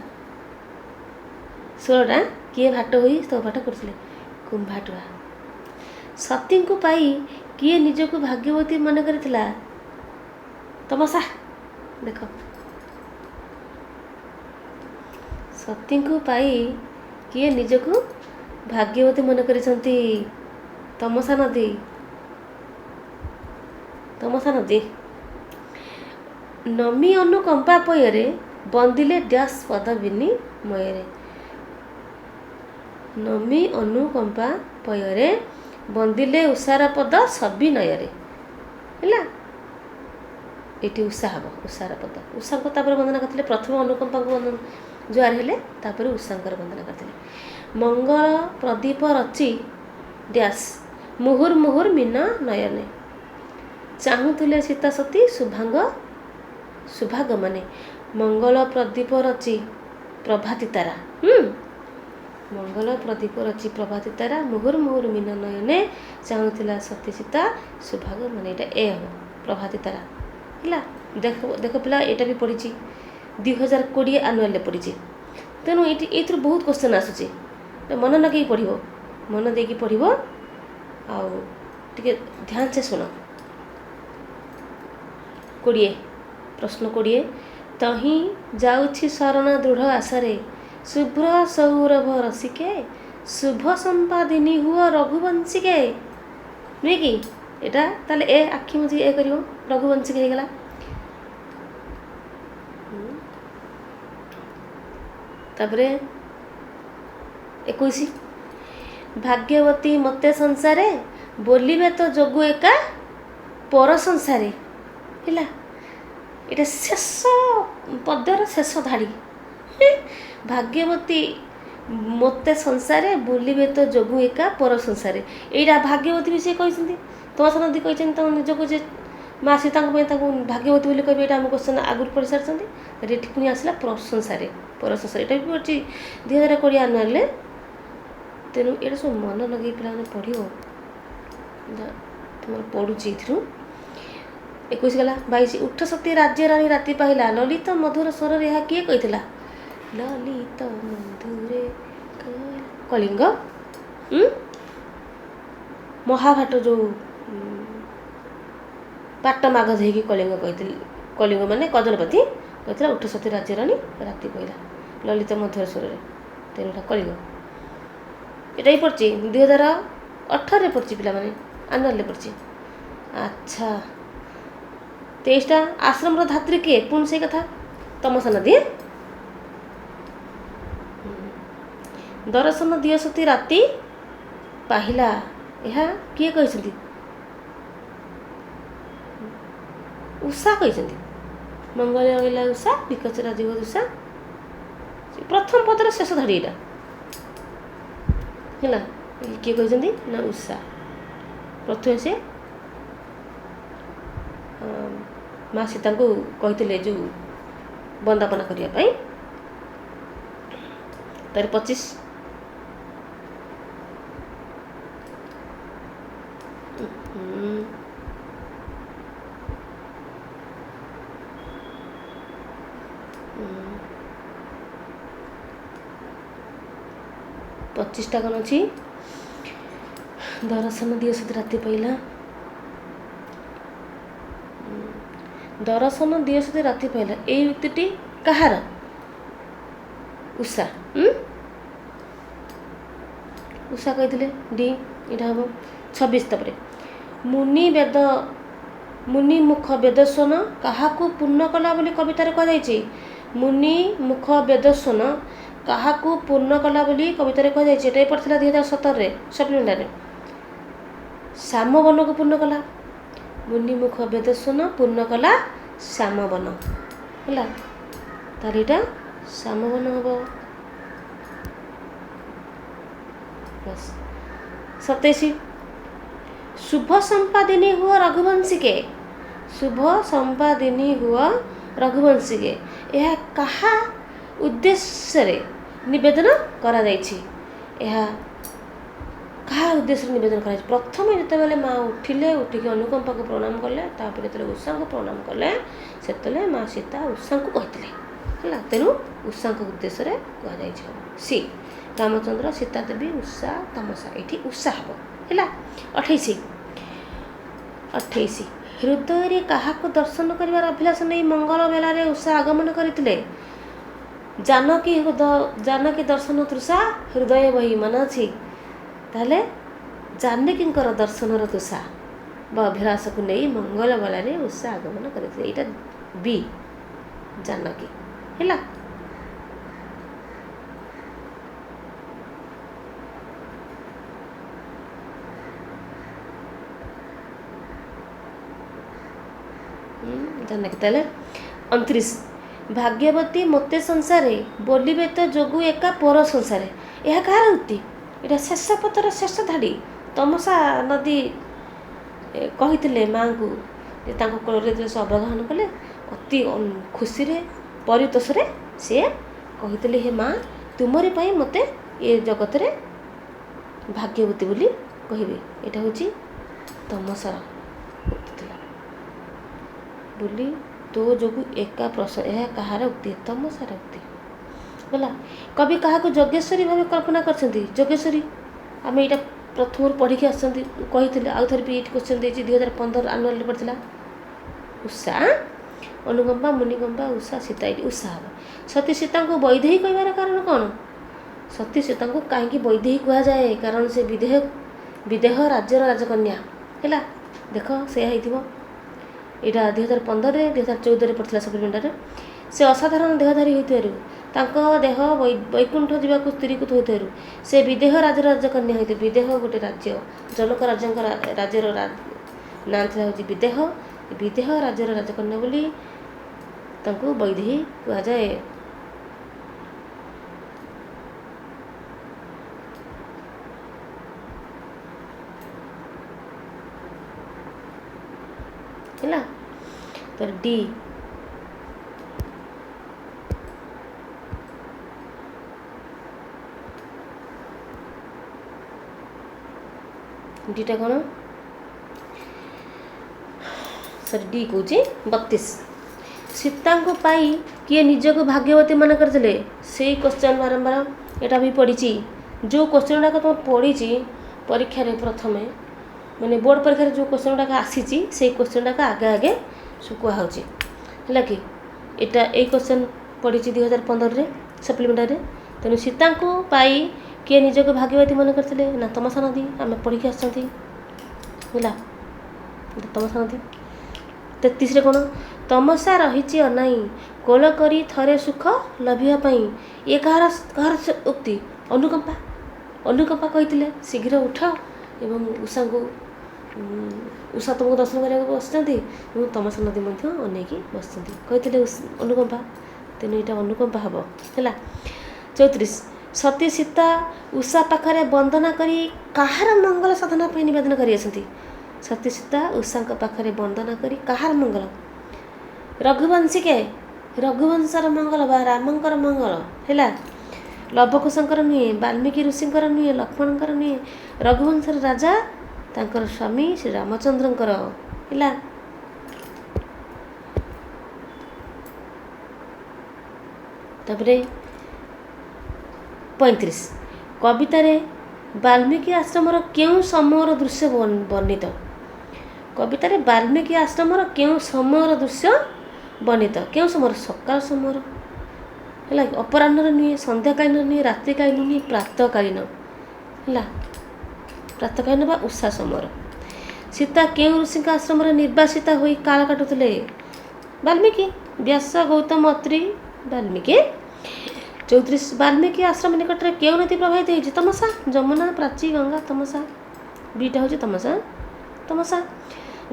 16ଟା, କିଏ ଭାଟ ହୋଇ ସ୍ତବ ପାଠ କରୁଥିଲେ? କୁମ୍ଭାଟୁଆ। ସତୀଙ୍କୁ ପାଇ କିଏ ନିଜକୁ ଭାଗ୍ୟବତୀ ମନେ କରିଥିଲା? ତମସା। ଦେଖ, ସତୀଙ୍କୁ ପାଇ କିଏ ନିଜକୁ ଭାଗ୍ୟବତୀ ମନେ କରିଛନ୍ତି? ତମସା ନଦୀ, ତମସା ନଦୀ। ନମି ଅନୁକମ୍ପା ପୟରେ ବନ୍ଦିଲେ ଡ୍ୟାସ୍ ପଦ ବିନିମୟରେ। ନମି ଅନୁକମ୍ପା ପୟରେ ବନ୍ଦିଲେ ଉଷାର ପଦ ସବିନୟରେ। ହେଲା, ଏଠି ଉଷା ହେବ, ଉଷାର ପଦ, ଉଷାଙ୍କୁ ତାପରେ ବନ୍ଦନା କରିଥିଲେ। ପ୍ରଥମେ ଅନୁକମ୍ପାଙ୍କୁ ଜୁହାର ହେଲେ, ତାପରେ ଉଷାଙ୍କର ବନ୍ଦନା କରିଥିଲେ। ମଙ୍ଗଳ ପ୍ରଦୀପ ରଚି ଡ୍ୟାସ୍ ମୁହୁର ମୁହୁର ମୀନ ନୟନେ ଚାହୁଁଥିଲେ ସୀତା ସତୀ ଶୁଭାଙ୍ଗ ଶୁଭାଗମନେ। ମଙ୍ଗଳ ପ୍ରଦୀପ ରଚି ପ୍ରଭାତୀ ତାରା, ମଙ୍ଗଳ ପ୍ରଦୀପ ରଚି ପ୍ରଭାତୀ ତାରା ମୁହୁର ମୁହୁର ମୀନ ନୟନେ ଚାହୁଁଥିଲା ସତୀ ସୀତା ଶୁଭାଗମନେ। ଏଇଟା ଏ ହେବ, ପ୍ରଭାତୀ ତାରା। ହେଲା, ଦେଖ ଦେଖ ପିଲା, ଏଇଟା ବି ପଡ଼ିଛି 2020 ଆନୁଆଲରେ ପଡ଼ିଛି। ତେଣୁ ଏଇଠି ଏଇଥିରୁ ବହୁତ କ୍ୱେଶ୍ଚନ୍ ଆସୁଛି। ମନ ଲଗେଇକି ପଢ଼ିବ, ମନ ଦେଇକି ପଢ଼ିବ, ଆଉ ଟିକେ ଧ୍ୟାନ ସେ ଶୁଣ। 20 ପ୍ରଶ୍ନ 20, ତହିଁ ଯାଉଛି ଶରଣ ଦୃଢ଼ ଆଶାରେ ଶୁଭ୍ର ସୌରଭ ରସିକେ ଶୁଭ ସମ୍ପାଦିନୀ ହୁଅ ରଘୁବଂଶିକେ। ନୁହେଁ କି? ଏଇଟା ତାହେଲେ ଏ ଆଖି ମୁଜି ଏ କରିବ, ରଘୁବଂଶିକେ ହେଇଗଲା। ତାପରେ 21, ଭାଗ୍ୟବତୀ ମୋତେ ସଂସାରେ ବୋଲିବେ ତ ଯୋଗୁ ଏକା ପର ସଂସାରେ। ହେଲା, ଏଇଟା ଶେଷ ପଦ୍ୟର ଶେଷ ଧାଡ଼ି। ଭାଗ୍ୟବତୀ ମୋତେ ସଂସାରେ ବୁଲିବେ ତ ଯୋଗୁ ଏକା ପର ସଂସାରେ। ଏଇଟା ଭାଗ୍ୟବତୀ ବି ସିଏ କହିଛନ୍ତି, ତମସା ନଦୀ କହିଛନ୍ତି ତମ ନିଜକୁ ଯେ ମା ସୀତାଙ୍କ ପାଇଁ ତାଙ୍କୁ ଭାଗ୍ୟବତୀ ବୋଲି କହିବେ। ଏଇଟା ଆମ କ୍ୱେଶ୍ଚନ୍ ଆଗରୁ ପଢ଼ି ସାରିଛନ୍ତି। ଏଠି ପୁଣି ଆସିଲା ପ୍ରଶଂସାରେ, ପର ସଂସାରେ। ଏଇଟା ବି ପଡ଼ିଛି 2020 ଆନୁଆଲରେ। ତେଣୁ ଏଇଟା ସବୁ ମନ ଲଗେଇ ପିଲାମାନେ ପଢ଼ିବ, ତୁମର ପଡ଼ୁଛି ଏଥିରୁ। 21 ଗଲା। 22, ଉଠ ସତୀ ରାଜ୍ୟ ରାଣୀ ରାତି ପାହିଲା ଲଲିତ ମଧୁର ସ୍ୱରରେ ଏହା କିଏ କହିଥିଲା? ଲଲିତ ମଧୁରେ କଳିଙ୍ଗ। ମହାଭାଟ ଯେଉଁ ପାଟ ମାଘ ଦେଇକି କଳିଙ୍ଗ କହିଥିଲେ, କଳିଙ୍ଗ ମାନେ କଜଳପାତି କହିଥିଲା ଉଠ ସତୀ ରାଜ୍ୟ ରାଣୀ ରାତି ପାହିଲା ଲଲିତ ମଧୁର ସ୍ୱରରେ। ତେଣୁ ଏଇଟା କଳିଙ୍ଗ। ଏଇଟା ବି ପଡ଼ିଛି 2018ରେ ପଡ଼ିଛି ପିଲାମାନେ, ଆନୁଆଲରେ ପଡ଼ିଛି। ଆଚ୍ଛା, 23ଟା, ଆଶ୍ରମର ଧାତ୍ରୀ କିଏ? ପୁଣି ସେଇ କଥା, ତମସା ନଦୀ। ଦର୍ଶନ ଦିଅ ସତୀ ରାତି ପାହିଲା ଏହା କିଏ କହିଛନ୍ତି? ଉଷା କହିଛନ୍ତି। ମଙ୍ଗଳ ଅଇଲା ଉଷା ବିକଚ ରାଜୀବ ଉଷା। ପ୍ରଥମ ପଦର ଶେଷ ଧାଡ଼ି ଏଇଟା ହେଲା। କିଏ କହିଛନ୍ତି ନା ଉଷା। ପ୍ରଥମେ ସେ ମା ସୀତାଙ୍କୁ କହିଥିଲେ ଯେଉଁ ବନ୍ଦାପନା କରିବା ପାଇଁ। ତାର 25, 25ଟା କ'ଣ ଅଛି? ଦର୍ଶନ ଦିଅ ସତୀ ରାତି ପାଇଲା, ଦର୍ଶନ ଦିଅ ସତୀ ରାତି ପାଇଲା, ଏଇ ଉକ୍ତିଟି କାହାର? ଉଷା। ଉଷା କହିଥିଲେ, ଡି ଏଇଟା ହେବ। 26, ତାପରେ ମୁନି ବେଦ ମୁନି ମୁଖ ବେଦସ୍ୱନ କାହାକୁ ପୂର୍ଣ୍ଣ କଲା ବୋଲି କବିତାରେ କୁହାଯାଇଛି? ମୁନି ମୁଖ ବେଦସ୍ୱନ କାହାକୁ ପୂର୍ଣ୍ଣ କଲା ବୋଲି କବିତାରେ କୁହାଯାଇଛି? ଏଇଟା ବି ପଡ଼ିଥିଲା 2017ରେ ସପ୍ଲିମେଣ୍ଟାରେ। ଶ୍ୟାମବନକୁ ପୂର୍ଣ୍ଣ କଲା। ମୁନି ମୁଖ ବେଦସ୍ୱନ ପୂର୍ଣ୍ଣ କଲା ଶ୍ୟାମବନ। ହେଲା, ତାହେଲେ ଏଇଟା ଶ୍ୟାମବନ ହେବ। ବାସ୍। 27, ଶୁଭ ସମ୍ପାଦିନୀ ହୁଅ ରଘୁବଂଶିକେ, ଶୁଭ ସମ୍ପାଦିନୀ ହୁଅ ରଘୁବଂଶିକେ, ଏହା କାହା ଉଦ୍ଦେଶ୍ୟରେ ନିବେଦନ କରାଯାଇଛି? ଏହା କାହା ଉଦ୍ଦେଶ୍ୟରେ ନିବେଦନ କରାଯାଇଛି? ପ୍ରଥମେ ଯେତେବେଳେ ମା ଉଠିଲେ, ଉଠିକି ଅନୁକମ୍ପାକୁ ପ୍ରଣାମ କଲେ, ତାପରେ ଯେତେବେଳେ ଉଷାଙ୍କୁ ପ୍ରଣାମ କଲେ, ସେତେବେଳେ ମା ସୀତା ଉଷାଙ୍କୁ କହିଥିଲେ। ହେଲା, ତେଣୁ ଉଷାଙ୍କ ଉଦ୍ଦେଶ୍ୟରେ କୁହାଯାଇଛି ହେବ ସି। ରାମଚନ୍ଦ୍ର, ସୀତା ଦେବୀ, ଉଷା, ତମସା, ଏଇଠି ଉଷା ହେବ। ହେଲା। 28, 28, ହୃଦୟରେ କାହାକୁ ଦର୍ଶନ କରିବାର ଅଭିଳାଷ ନେଇ ମଙ୍ଗଳ ବେଳାରେ ଉଷା ଆଗମନ କରିଥିଲେ? ଜାନକୀ ହୃଦୟ, ଜାନକୀ ଦର୍ଶନ ତୃଷା ହୃଦୟ ବହି, ମନେ ଅଛି? ତାହେଲେ ଜାନକୀଙ୍କର ଦର୍ଶନର ତୃଷା ବା ଅଭିଳାଷକୁ ନେଇ ମଙ୍ଗଳ ବେଳାରେ ଉଷା ଆଗମନ କରିଥିଲେ। ଏଇଟା ବି ଜାନକୀ। ହେଲା। ଜାଣିକି ତାହେଲେ 29, ଭାଗ୍ୟବତୀ ମୋତେ ସଂସାରେ ବୋଲିବେ ତ ଯୋଗୁ ଏକା ପର ସଂସାରେ, ଏହା କାହାର ଉକ୍ତି? ଏଇଟା ଶେଷ ପଥର ଶେଷ ଧାଡ଼ି। ତମସା ନଦୀ କହିଥିଲେ ମାଆଙ୍କୁ ଯେ ତାଙ୍କ କୋଳରେ ଯେତେବେଳେ ସେ ଅବଗାହନ କଲେ ଅତି ଖୁସିରେ ପରିତୋଷରେ ସିଏ କହିଥିଲେ, ହେ ମା, ତୁମରି ପାଇଁ ମୋତେ ଏ ଜଗତରେ ଭାଗ୍ୟବତୀ ବୋଲି କହିବେ। ଏଇଟା ହେଉଛି ତମସାର ଉକ୍ତି ଥିଲା। ବୋଲି ତୋ ଯୋଗୁଁ ଏକା ପ୍ରଶ, ଏହା କାହାର ଉକ୍ତି? ତମସାର ଉକ୍ତି ହେଲା। କବି କାହାକୁ ଯୋଗେଶ୍ୱରୀ ଭାବେ କଳ୍ପନା କରିଛନ୍ତି? ଯୋଗେଶ୍ୱରୀ ଆମେ ଏଇଟା ପ୍ରଥମରୁ ପଢ଼ିକି ଆସିଛନ୍ତି, କହିଥିଲେ। ଆଉ ଥରେ ବି ଏଇଠି କ୍ୱେଶ୍ଚନ୍ ଦେଇଛି, 2015 ଆନୁଆଲରେ ପଡ଼ିଥିଲା। ଉଷା, ଅନୁକମ୍ପା, ମୁନିକମ୍ପା, ଉଷା, ସୀତା। ଏଇଠି ଉଷା ହେବ। ସତୀ ସୀତାଙ୍କୁ ବୈଦେହୀ କହିବାର କାରଣ କ'ଣ? ସତୀ ସୀତାଙ୍କୁ କାହିଁକି ବୈଦେହୀ କୁହାଯାଏ? କାରଣ ସେ ବିଦେହ ରାଜ୍ୟର ରାଜକନ୍ୟା। ହେଲା, ଦେଖ ସେଇଆ ହେଇଥିବ। ଏଇଟା 2015ରେ, 2014ରେ ପଡ଼ିଥିଲା ସପ୍ଲିମେଣ୍ଟାରେ। ସେ ଅସାଧାରଣ ଦେହଧାରୀ ହୋଇଥିବାରୁ, ତାଙ୍କ ଦେହ ବୈକୁଣ୍ଠ ଯିବାକୁ ସ୍ଥିରୀକୃତ ହୋଇଥିବାରୁ ସେ ବିଦେହ ରାଜ୍ୟର ରାଜକନ୍ୟା ହୋଇଥିଲେ। ବିଦେହ ଗୋଟେ ରାଜ୍ୟ, ଜନକ ରାଜାଙ୍କ ରାଜ୍ୟର ନାଁ ଥିଲା ହେଉଛି ବିଦେହ। ବିଦେହ ରାଜ୍ୟର ରାଜକନ୍ୟା ବୋଲି ତାଙ୍କୁ ବୈଦେହୀ କୁହାଯାଏ। ହେଲା ତ ଡି ଡିଟା କ'ଣ? ସରି, ଡି କହୁଛି। 32, ସୀତାଙ୍କୁ ପାଇ କିଏ ନିଜକୁ ଭାଗ୍ୟବତୀ ମନେ କରିଥିଲେ? ସେଇ କ୍ୱେଶ୍ଚନ୍ ବାରମ୍ବାର ଏଇଟା ବି ପଡ଼ିଛି। ଯେଉଁ କ୍ୱେଶ୍ଚନ୍ ଗୁଡ଼ାକ ତୁମର ପଡ଼ିଛି ପରୀକ୍ଷାରେ ପ୍ରଥମେ, ମାନେ ବୋର୍ଡ଼ ପରୀକ୍ଷାରେ ଯେଉଁ କ୍ୱେଶ୍ଚନ୍ ଗୁଡ଼ାକ ଆସିଛି, ସେଇ କ୍ୱେଶ୍ଚନ୍ ଗୁଡ଼ାକ ଆଗେ ଆଗେ ସବୁ କୁହାହେଉଛି। ହେଲା କି? ଏଇଟା ଏଇ କ୍ୱେଶ୍ଚନ୍ ପଡ଼ିଛି 2015ରେ ସପ୍ଲିମେଣ୍ଟାରୀରେ। ତେଣୁ ସୀତାଙ୍କୁ ପାଇ କିଏ ନିଜକୁ ଭାଗ୍ୟବତୀ ମନେ କରିଥିଲେ? ନା ତମସା ନଦୀ, ଆମେ ପଢ଼ିକି ଆସିଛନ୍ତି। ହେଲା, ତମସା ନଦୀ। 33ରେ କ'ଣ? ତମସା ରହିଛି ଅନାଇ କୋଳ କରି ଥରେ ସୁଖ ଲଭିବା ପାଇଁ, ଇଏ କାହାର ଉକ୍ତି? ଅନୁକମ୍ପା। ଅନୁକମ୍ପା କହିଥିଲେ ଶୀଘ୍ର ଉଠ ଏବଂ ଉଷାଙ୍କୁ, ଉଷା ତୁମକୁ ଦର୍ଶନ କରିବାକୁ ବସିଛନ୍ତି ଏବଂ ତମସା ନଦୀ ମଧ୍ୟ ଅନେଇକି ବସିଛନ୍ତି, କହିଥିଲେ ଅନୁକମ୍ପା। ତେଣୁ ଏଇଟା ଅନୁକମ୍ପା ହେବ। ହେଲା। 34, ସତୀ ସୀତା ଉଷା ପାଖରେ ବନ୍ଦନା କରି କାହାର ମଙ୍ଗଳ ସାଧନା ପାଇଁ ନିବେଦନ କରିଅଛନ୍ତି? ସତୀ ସୀତା ଉଷାଙ୍କ ପାଖରେ ବନ୍ଦନା କରି କାହାର ମଙ୍ଗଳ? ରଘୁବଂଶୀକେ, ରଘୁବଂଶର ମଙ୍ଗଳ ବା ରାମଙ୍କର ମଙ୍ଗଳ। ହେଲା, ଲବକୁଶଙ୍କର ନୁହେଁ, ବାଲ୍ମୀକି ଋଷିଙ୍କର ନୁହେଁ, ଲକ୍ଷ୍ମଣଙ୍କର ନୁହେଁ, ରଘୁବଂଶର ରାଜା ତାଙ୍କର ସ୍ୱାମୀ ଶ୍ରୀ ରାମଚନ୍ଦ୍ରଙ୍କର। ହେଲା। ତାପରେ 35, କବିତାରେ ବାଲ୍ମୀକି ଆଶ୍ରମର କେଉଁ ସମୟର ଦୃଶ୍ୟ ବର୍ଣ୍ଣିତ? କବିତାରେ ବାଲ୍ମୀକି ଆଶ୍ରମର କେଉଁ ସମୟର ଦୃଶ୍ୟ ବର୍ଣ୍ଣିତ? କେଉଁ ସମୟର? ସକାଳ ସମୟର। ହେଲା, ଅପରାହ୍ନରେ ନୁହେଁ, ସନ୍ଧ୍ୟାକାଳୀନ ନୁହେଁ, ରାତ୍ରିକାଳୀନ ନୁହେଁ, ପ୍ରାତଃକାଳୀନ। ହେଲା, ପ୍ରାତଃକାଳୀନ ବା ଉଷା ସମୟର। ସୀତା କେଉଁ ଋଷିଙ୍କ ଆଶ୍ରମରେ ନିର୍ବାସିତା ହୋଇ କାଳ କାଟୁଥିଲେ? ବାଲ୍ମୀକି, ବ୍ୟାସ, ଗୌତମ, ଅତ୍ରି, ବାଲ୍ମୀକି। 34, ବାଲ୍ମୀକି ଆଶ୍ରମ ନିକଟରେ କେଉଁ ନଦୀ ପ୍ରବାହିତ ହେଇଛି? ତମସା, ଯମୁନା, ପ୍ରାଚୀ, ଗଙ୍ଗା, ତମସା। ବିଟା ହେଉଛି ତମସା। ତମସା।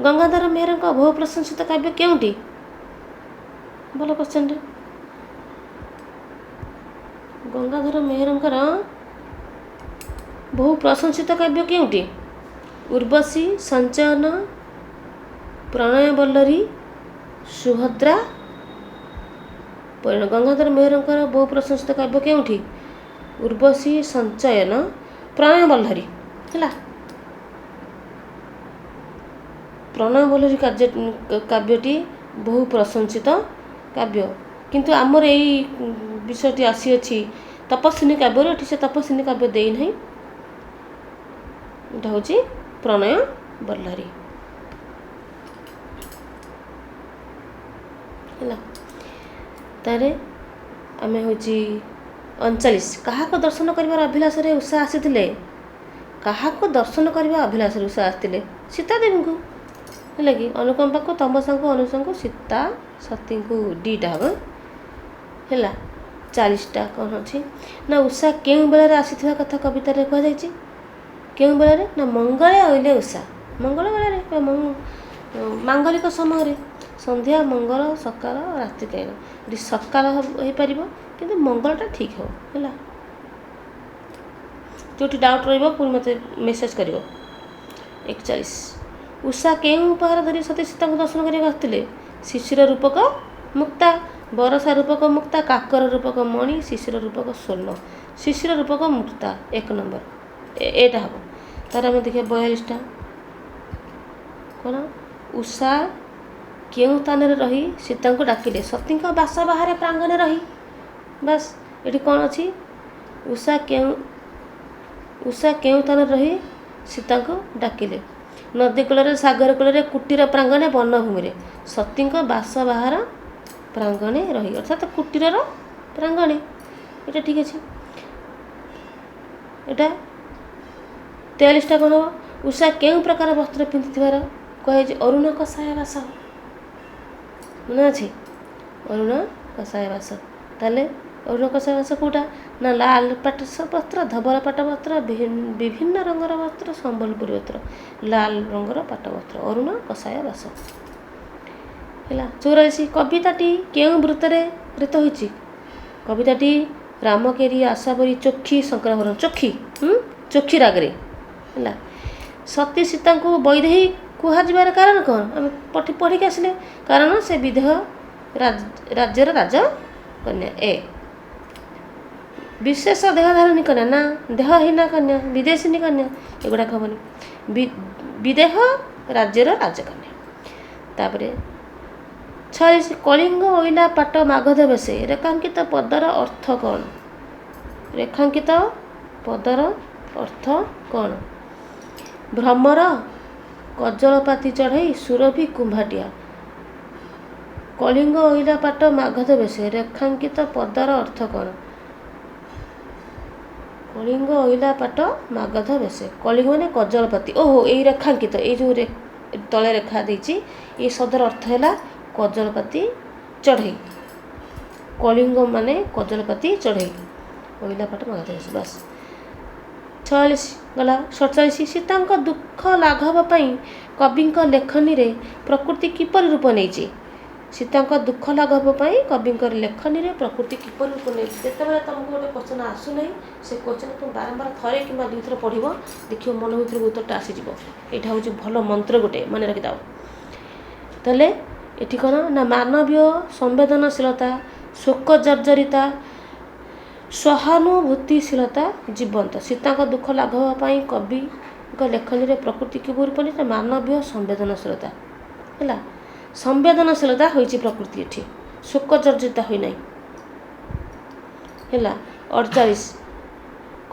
ଗଙ୍ଗାଧର ମେହେରଙ୍କ ବହୁ ପ୍ରଶଂସିତ କାବ୍ୟ କେଉଁଟି? ଭଲ କ୍ୱେଶ୍ଚନଟେ। ଗଙ୍ଗାଧର ମେହେରଙ୍କର ବହୁ ପ୍ରଶଂସିତ କାବ୍ୟ କେଉଁଟି? ଉର୍ବଶୀ, ସଞ୍ଚୟନ, ପ୍ରଣୟ ବଲ୍ଲରୀ, ସୁଭଦ୍ରା। ଗଙ୍ଗାଧର ମେହେରଙ୍କର ବହୁ ପ୍ରଶଂସିତ କାବ୍ୟ କେଉଁଠି? ଉର୍ବଶୀ, ସଞ୍ଚୟନ, ପ୍ରଣୟ ବଲ୍ଲରୀ। ହେଲା, ପ୍ରଣୟ ବଲ୍ଲରୀ କାବ୍ୟଟି ବହୁ ପ୍ରଶଂସିତ କାବ୍ୟ। କିନ୍ତୁ ଆମର ଏଇ ବିଷୟଟି ଆସିଅଛି ତପସ୍ୱିନୀ କାବ୍ୟରୁ, ଏଠି ସେ ତପସ୍ୱିନୀ କାବ୍ୟ ଦେଇନାହିଁ। ଏଇଟା ହେଉଛି ପ୍ରଣୟ ବଲ୍ଲରୀ। ହେଲା, ତାରେ ଆମେ ହେଉଛି 39, କାହାକୁ ଦର୍ଶନ କରିବାର ଅଭିଳାଷରେ ଉଷା ଆସିଥିଲେ? କାହାକୁ ଦର୍ଶନ କରିବା ଅଭିଳାଷରେ ଉଷା ଆସିଥିଲେ? ସୀତାଦେବୀଙ୍କୁ। ହେଲା କି? ଅନୁକମ୍ପାକୁ, ତମସାଙ୍କୁ, ଅନୁଷାଙ୍କୁ, ସୀତା ସତୀଙ୍କୁ। ଡିଟା ହେବ। ହେଲା, 40ଟା କ'ଣ ଅଛି ନା, ଉଷା କେଉଁ ବେଳରେ ଆସିଥିବା କଥା କବିତାରେ କୁହାଯାଇଛି? କେଉଁ ବେଳରେ? ନା ମଙ୍ଗଳେ ଅଇଲେ ଉଷା, ମଙ୍ଗଳ ବେଳରେ ବା ମାଙ୍ଗଳିକ ସମୟରେ। ସନ୍ଧ୍ୟା, ମଙ୍ଗଳ, ସକାଳ, ରାତ୍ରିକାଳୀନ। ଏଠି ସକାଳ ହେଇପାରିବ, କିନ୍ତୁ ମଙ୍ଗଳଟା ଠିକ୍ ହେବ। ହେଲା, ଯେଉଁଠି ଡାଉଟ୍ ରହିବ ପୁଣି ମୋତେ ମେସେଜ୍ କରିବ। 41, ଉଷା କେଉଁ ଉପହାର ଧରି ସତୀ ସୀତାଙ୍କୁ ଦର୍ଶନ କରିବାକୁ ଆସିଥିଲେ? ଶିଶିର ରୂପକ ମୁକ୍ତା, ବରଷା ରୂପକ ମୁକ୍ତା, କାକର ରୂପକ ମଣି, ଶିଶିର ରୂପକ ସ୍ୱର୍ଣ୍ଣ। ଶିଶିର ରୂପକ ମୁକ୍ତା 1 ନମ୍ବର ଏଇଟା ହେବ। ତାର ଆମେ ଦେଖିବା 42ଟା କ'ଣ? ଉଷା କେଉଁ ସ୍ଥାନରେ ରହି ସୀତାଙ୍କୁ ଡାକିଲେ? ସତୀଙ୍କ ବାସ ବାହାରେ ପ୍ରାଙ୍ଗଣରେ ରହି। ବାସ୍, ଏଠି କ'ଣ ଅଛି? ଉଷା କେଉଁ ସ୍ଥାନରେ ରହି ସୀତାଙ୍କୁ ଡାକିଲେ? ନଦୀ କୂଳରେ, ସାଗର କୂଳରେ, କୁଟୀର ପ୍ରାଙ୍ଗଣେ, ବନଭୂମିରେ। ସତୀଙ୍କ ବାସ ବାହାର ପ୍ରାଙ୍ଗଣେ ରହି, ଅର୍ଥାତ୍ କୁଟୀରର ପ୍ରାଙ୍ଗଣେ। ଏଇଟା ଠିକ୍ ଅଛି। ଏଇଟା 43ଟା କ'ଣ ହେବ? ଉଷା କେଉଁ ପ୍ରକାର ବସ୍ତ୍ର ପିନ୍ଧିଥିବାର କୁହାଯାଇଛି? ଅରୁଣ କଷାୟ ବାସ। ମନେ ଅଛି? ଅରୁଣ କଷାୟ ବାସ। ତାହେଲେ ଅରୁଣ କଷାୟ ବାସ କେଉଁଟା ନା ଲାଲ ପାଟ ବସ୍ତ୍ର, ଧବଳ ପାଟ ବସ୍ତ୍ର, ବିଭିନ୍ନ ରଙ୍ଗର ବସ୍ତ୍ର, ସମ୍ବଲପୁରୀ ବସ୍ତ୍ର। ଲାଲ ରଙ୍ଗର ପାଟ ବସ୍ତ୍ର, ଅରୁଣ କଷାୟ ବାସ। ହେଲା। 44, କବିତାଟି କେଉଁ ବୃତ୍ତରେ ରଚିତ ହୋଇଛି? କବିତାଟି ରାମକେରି, ଆଶାବରୀ, ଚୋଖୀ, ଶଙ୍କରାଭରଣ। ଚୋଖୀ, ଚୋଖୀ ରାଗରେ। ହେଲା। ସତୀ ସୀତାଙ୍କୁ ବୈଦେହୀ କୁହାଯିବାର କାରଣ କ'ଣ? ଆମେ ପଢ଼ିକି ଆସିଲେ। କାରଣ ସେ ବିଦେହ ରାଜ୍ୟର ରାଜକନ୍ୟା। ଏ ବିଶେଷ ଦେହଧାରିଣୀ କନ୍ୟା ନା ଦେହହୀନା କନ୍ୟା, ବିଦେଶିନୀ କନ୍ୟା, ଏଗୁଡ଼ାକ ହେବନି। ବିଦେହ ରାଜ୍ୟର ରାଜକନ୍ୟା। ତାପରେ 46, କଳିଙ୍ଗ ଅଇଲା ପାଟ ମାଗଧ ବେଶେ ରେଖାଙ୍କିତ ପଦର ଅର୍ଥ କ'ଣ? ରେଖାଙ୍କିତ ପଦର ଅର୍ଥ କ'ଣ? ଭ୍ରମର, କଜଳପାତି ଚଢ଼େଇ, ସୁରଭି, କୁମ୍ଭାଟିଆ। କଳିଙ୍ଗ ଅଇଲା ପାଟ ମାଗଧ ବେଶେ ରେଖାଙ୍କିତ ପଦର ଅର୍ଥ କ'ଣ? କଳିଙ୍ଗ ଅଇଲା ପାଟ ମାଗଧ ବେଶେ। କଳିଙ୍ଗ ମାନେ କଜଳପାତି। ଓହୋ, ଏଇ ରେଖାଙ୍କିତ, ଏଇ ଯେଉଁ ତଳେ ରେଖା ଦେଇଛି, ଏଇ ଶବ୍ଦର ଅର୍ଥ ହେଲା କଜଳପାତି ଚଢ଼େଇ। କଳିଙ୍ଗ ମାନେ କଜଳପାତି ଚଢ଼େଇ। ଅଇଲା ପାଟ ମାଗଧ ବେଶେ। ବାସ୍, 46 ଗଲା। 47, ସୀତାଙ୍କ ଦୁଃଖ ଲାଘବ ପାଇଁ କବିଙ୍କ ଲେଖନୀରେ ପ୍ରକୃତି କିପରି ରୂପ ନେଇଛି? ସୀତାଙ୍କ ଦୁଃଖ ଲାଘବ ପାଇଁ କବିଙ୍କର ଲେଖନୀରେ ପ୍ରକୃତି କିପରି ରୂପ ନେଇଛି? ଯେତେବେଳେ ତୁମକୁ ଗୋଟେ କ୍ୱେଶ୍ଚନ୍ ଆସୁନାହିଁ, ସେ କ୍ୱେଶ୍ଚନ୍ ତୁମେ ବାରମ୍ବାର ଥରେ କିମ୍ବା ଦୁଇଥର ପଢ଼ିବ, ଦେଖିବ ମନ ଭିତରକୁ ଉତ୍ତରଟା ଆସିଯିବ। ଏଇଟା ହେଉଛି ଭଲ ମନ୍ତ୍ର ଗୋଟେ, ମନେ ରଖିଥାଅ। ତାହେଲେ ଏଠି କ'ଣ ନା ମାନବୀୟ ସମ୍ବେଦନଶୀଳତା, ଶୋକ ଜର୍ଜରିତା, ସହାନୁଭୂତିଶୀଳତା ଜୀବନ୍ତ। ସୀତାଙ୍କ ଦୁଃଖ ଲାଘବ ପାଇଁ କବିଙ୍କ ଲେଖନୀରେ ପ୍ରକୃତି କିପରି ରୂପ ନେଇଛି? ମାନବୀୟ ସମ୍ବେଦନଶୀଳତା। ହେଲା, ସମ୍ବେଦନଶୀଳତା ହୋଇଛି ପ୍ରକୃତି ଏଠି, ଶୋକ ଜର୍ଜରିତା ହୋଇନାହିଁ। ହେଲା। 48,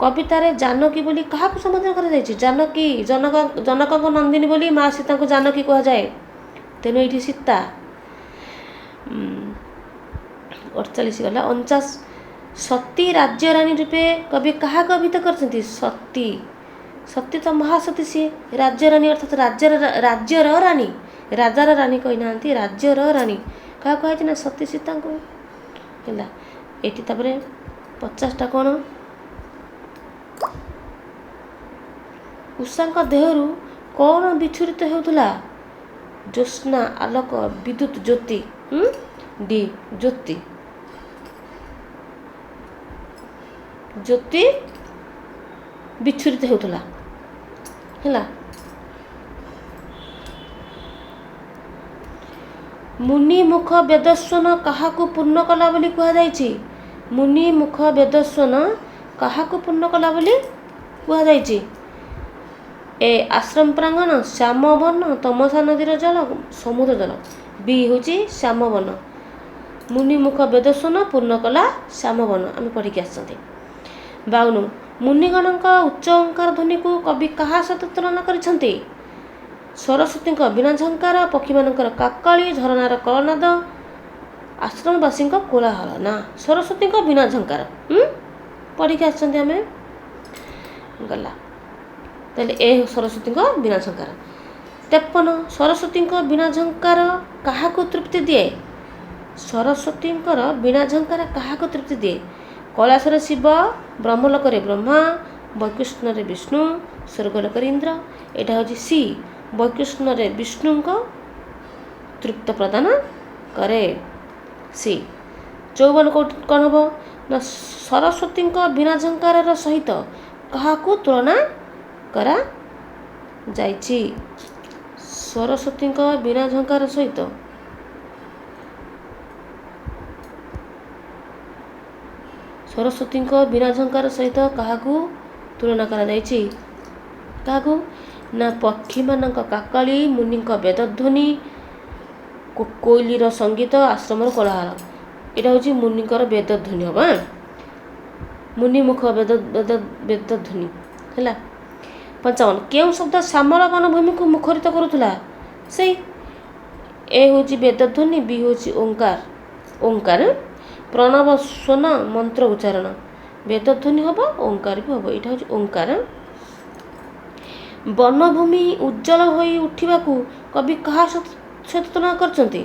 କବିତାରେ ଜାନକୀ ବୋଲି କାହାକୁ ସମ୍ବୋଧନ କରାଯାଇଛି? ଜାନକୀ ଜନକ, ଜନକଙ୍କ ନନ୍ଦିନୀ ବୋଲି ମା ସୀତାଙ୍କୁ ଜାନକୀ କୁହାଯାଏ, ତେଣୁ ଏଇଠି ସୀତା। 48 ଗଲା। 49, ସତୀ ରାଜ୍ୟରାଣୀ ରୂପେ କବି କାହାକୁ ଅଭିହିତ କରିଛନ୍ତି? ସତୀ, ସତୀ ତ ମହାସତୀ, ସିଏ ରାଜ୍ୟରାଣୀ, ଅର୍ଥାତ୍ ରାଜ୍ୟର ରାଣୀ, ରାଜାର ରାଣୀ କହିନାହାନ୍ତି, ରାଜ୍ୟର ରାଣୀ କାହାକୁ କୁହାଯାଇଛି ନା ସତୀ ସୀତାଙ୍କୁ। ହେଲା। ଏଠି ତାପରେ 50ଟା କ'ଣ? ଉଷାଙ୍କ ଦେହରୁ କ'ଣ ବିଚ୍ଛୁରିତ ହେଉଥିଲା? ଜ୍ୟୋତ୍ସ୍ନା, ଆଲୋକ, ବିଦ୍ୟୁତ, ଜ୍ୟୋତି। ଡି, ଜ୍ୟୋତି। ଜ୍ୟୋତି ବିଚ୍ଛୁରିତ ହେଉଥିଲା। ହେଲା। ମୁନି ମୁଖ ବେଦସ୍ୱନ କାହାକୁ ପୂର୍ଣ୍ଣ କଲା ବୋଲି କୁହାଯାଇଛି? ମୁନି ମୁଖ ବେଦସ୍ୱନ କାହାକୁ ପୂର୍ଣ୍ଣ କଲା ବୋଲି କୁହାଯାଇଛି? ଏ ଆଶ୍ରମ ପ୍ରାଙ୍ଗଣ, ଶ୍ୟାମବନ, ତମସା ନଦୀର ଜଳ, ସମୁଦ୍ର ଜଳ। ବି ହେଉଛି ଶ୍ୟାମବନ। ମୁନି ମୁଖ ବେଦସ୍ୱନ ପୂର୍ଣ୍ଣ କଲା ଶ୍ୟାମବନ, ଆମେ ପଢ଼ିକି ଆସିଛନ୍ତି। 52, ମୁନିଗଣଙ୍କ ଉଚ୍ଚ ଓଙ୍କାର ଧ୍ୱନିକୁ କବି କାହା ସହିତ ତୁଳନା କରିଛନ୍ତି? ସରସ୍ୱତୀଙ୍କ ବୀଣା ଝଙ୍କାର, ପକ୍ଷୀମାନଙ୍କର କାକଳି, ଝରଣାର କଳନାଦ, ଆଶ୍ରମବାସୀଙ୍କ କୋଳାହଳ। ନା, ସରସ୍ୱତୀଙ୍କ ବୀଣା ଝଙ୍କାର ପଢ଼ିକି ଆସିଛନ୍ତି ଆମେ। ଗଲା। ତାହେଲେ ଏ ସରସ୍ୱତୀଙ୍କ ବୀଣା ଝଙ୍କାର। 53, ସରସ୍ୱତୀଙ୍କ ବୀଣା ଝଙ୍କାର କାହାକୁ ତୃପ୍ତି ଦିଏ? ସରସ୍ୱତୀଙ୍କର ବୀଣା ଝଙ୍କାର କାହାକୁ ତୃପ୍ତି ଦିଏ? କୈଳାସରେ ଶିବ, ବ୍ରହ୍ମଲୋକରେ ବ୍ରହ୍ମା, ବୈକୁଣ୍ଠରେ ବିଷ୍ଣୁ, ସ୍ୱର୍ଗଲୋକରେ ଇନ୍ଦ୍ର। ଏଇଟା ହେଉଛି ସି, ବୈକୁଣ୍ଠରେ ବିଷ୍ଣୁଙ୍କ ତୃପ୍ତ ପ୍ରଦାନ କରେ। ସି। 54 କ'ଣ ହେବ ନା, ସରସ୍ୱତୀଙ୍କ ବୀଣା ଝଙ୍କାରର ସହିତ କାହାକୁ ତୁଳନା କରାଯାଇଛି? ସରସ୍ୱତୀଙ୍କ ବୀଣା ଝଙ୍କାର ସହିତ, ସରସ୍ୱତୀଙ୍କ ବୀଣା ଝଙ୍କାର ସହିତ କାହାକୁ ତୁଳନା କରାଯାଇଛି? କାହାକୁ ନା, ପକ୍ଷୀମାନଙ୍କ କାକଳି, ମୁନିଙ୍କ ବେଦଧ୍ୱନି, କୋଇଲିର ସଙ୍ଗୀତ, ଆଶ୍ରମର କୋଳାହଳ। ଏଇଟା ହେଉଛି ମୁନିଙ୍କର ବେଦଧ୍ୱନି ହେବ। ମୁନିମୁଖ ବେଦ ବେଦ ବେଦଧ୍ୱନି ହେଲା। 55, କେଉଁ ଶବ୍ଦ ଶ୍ୟାମଳ ବନଭୂମିକୁ ମୁଖରିତ କରୁଥିଲା? ସେଇ ଏ ହେଉଛି ବେଦଧ୍ୱନି, ବି ହେଉଛି ଓଙ୍କାର, ଓଙ୍କାର, ପ୍ରଣବ ସ୍ୱନ, ମନ୍ତ୍ର ଉଚ୍ଚାରଣ। ବେଦଧ୍ୱନି ହେବ, ଓଙ୍କାର ବି ହେବ। ଏଇଟା ହେଉଛି ଓଙ୍କାର। ବନଭୂମି ଉଜ୍ଜଳ ହୋଇ ଉଠିବାକୁ କବି କାହା ସହିତ ତୁଳନା କରିଛନ୍ତି?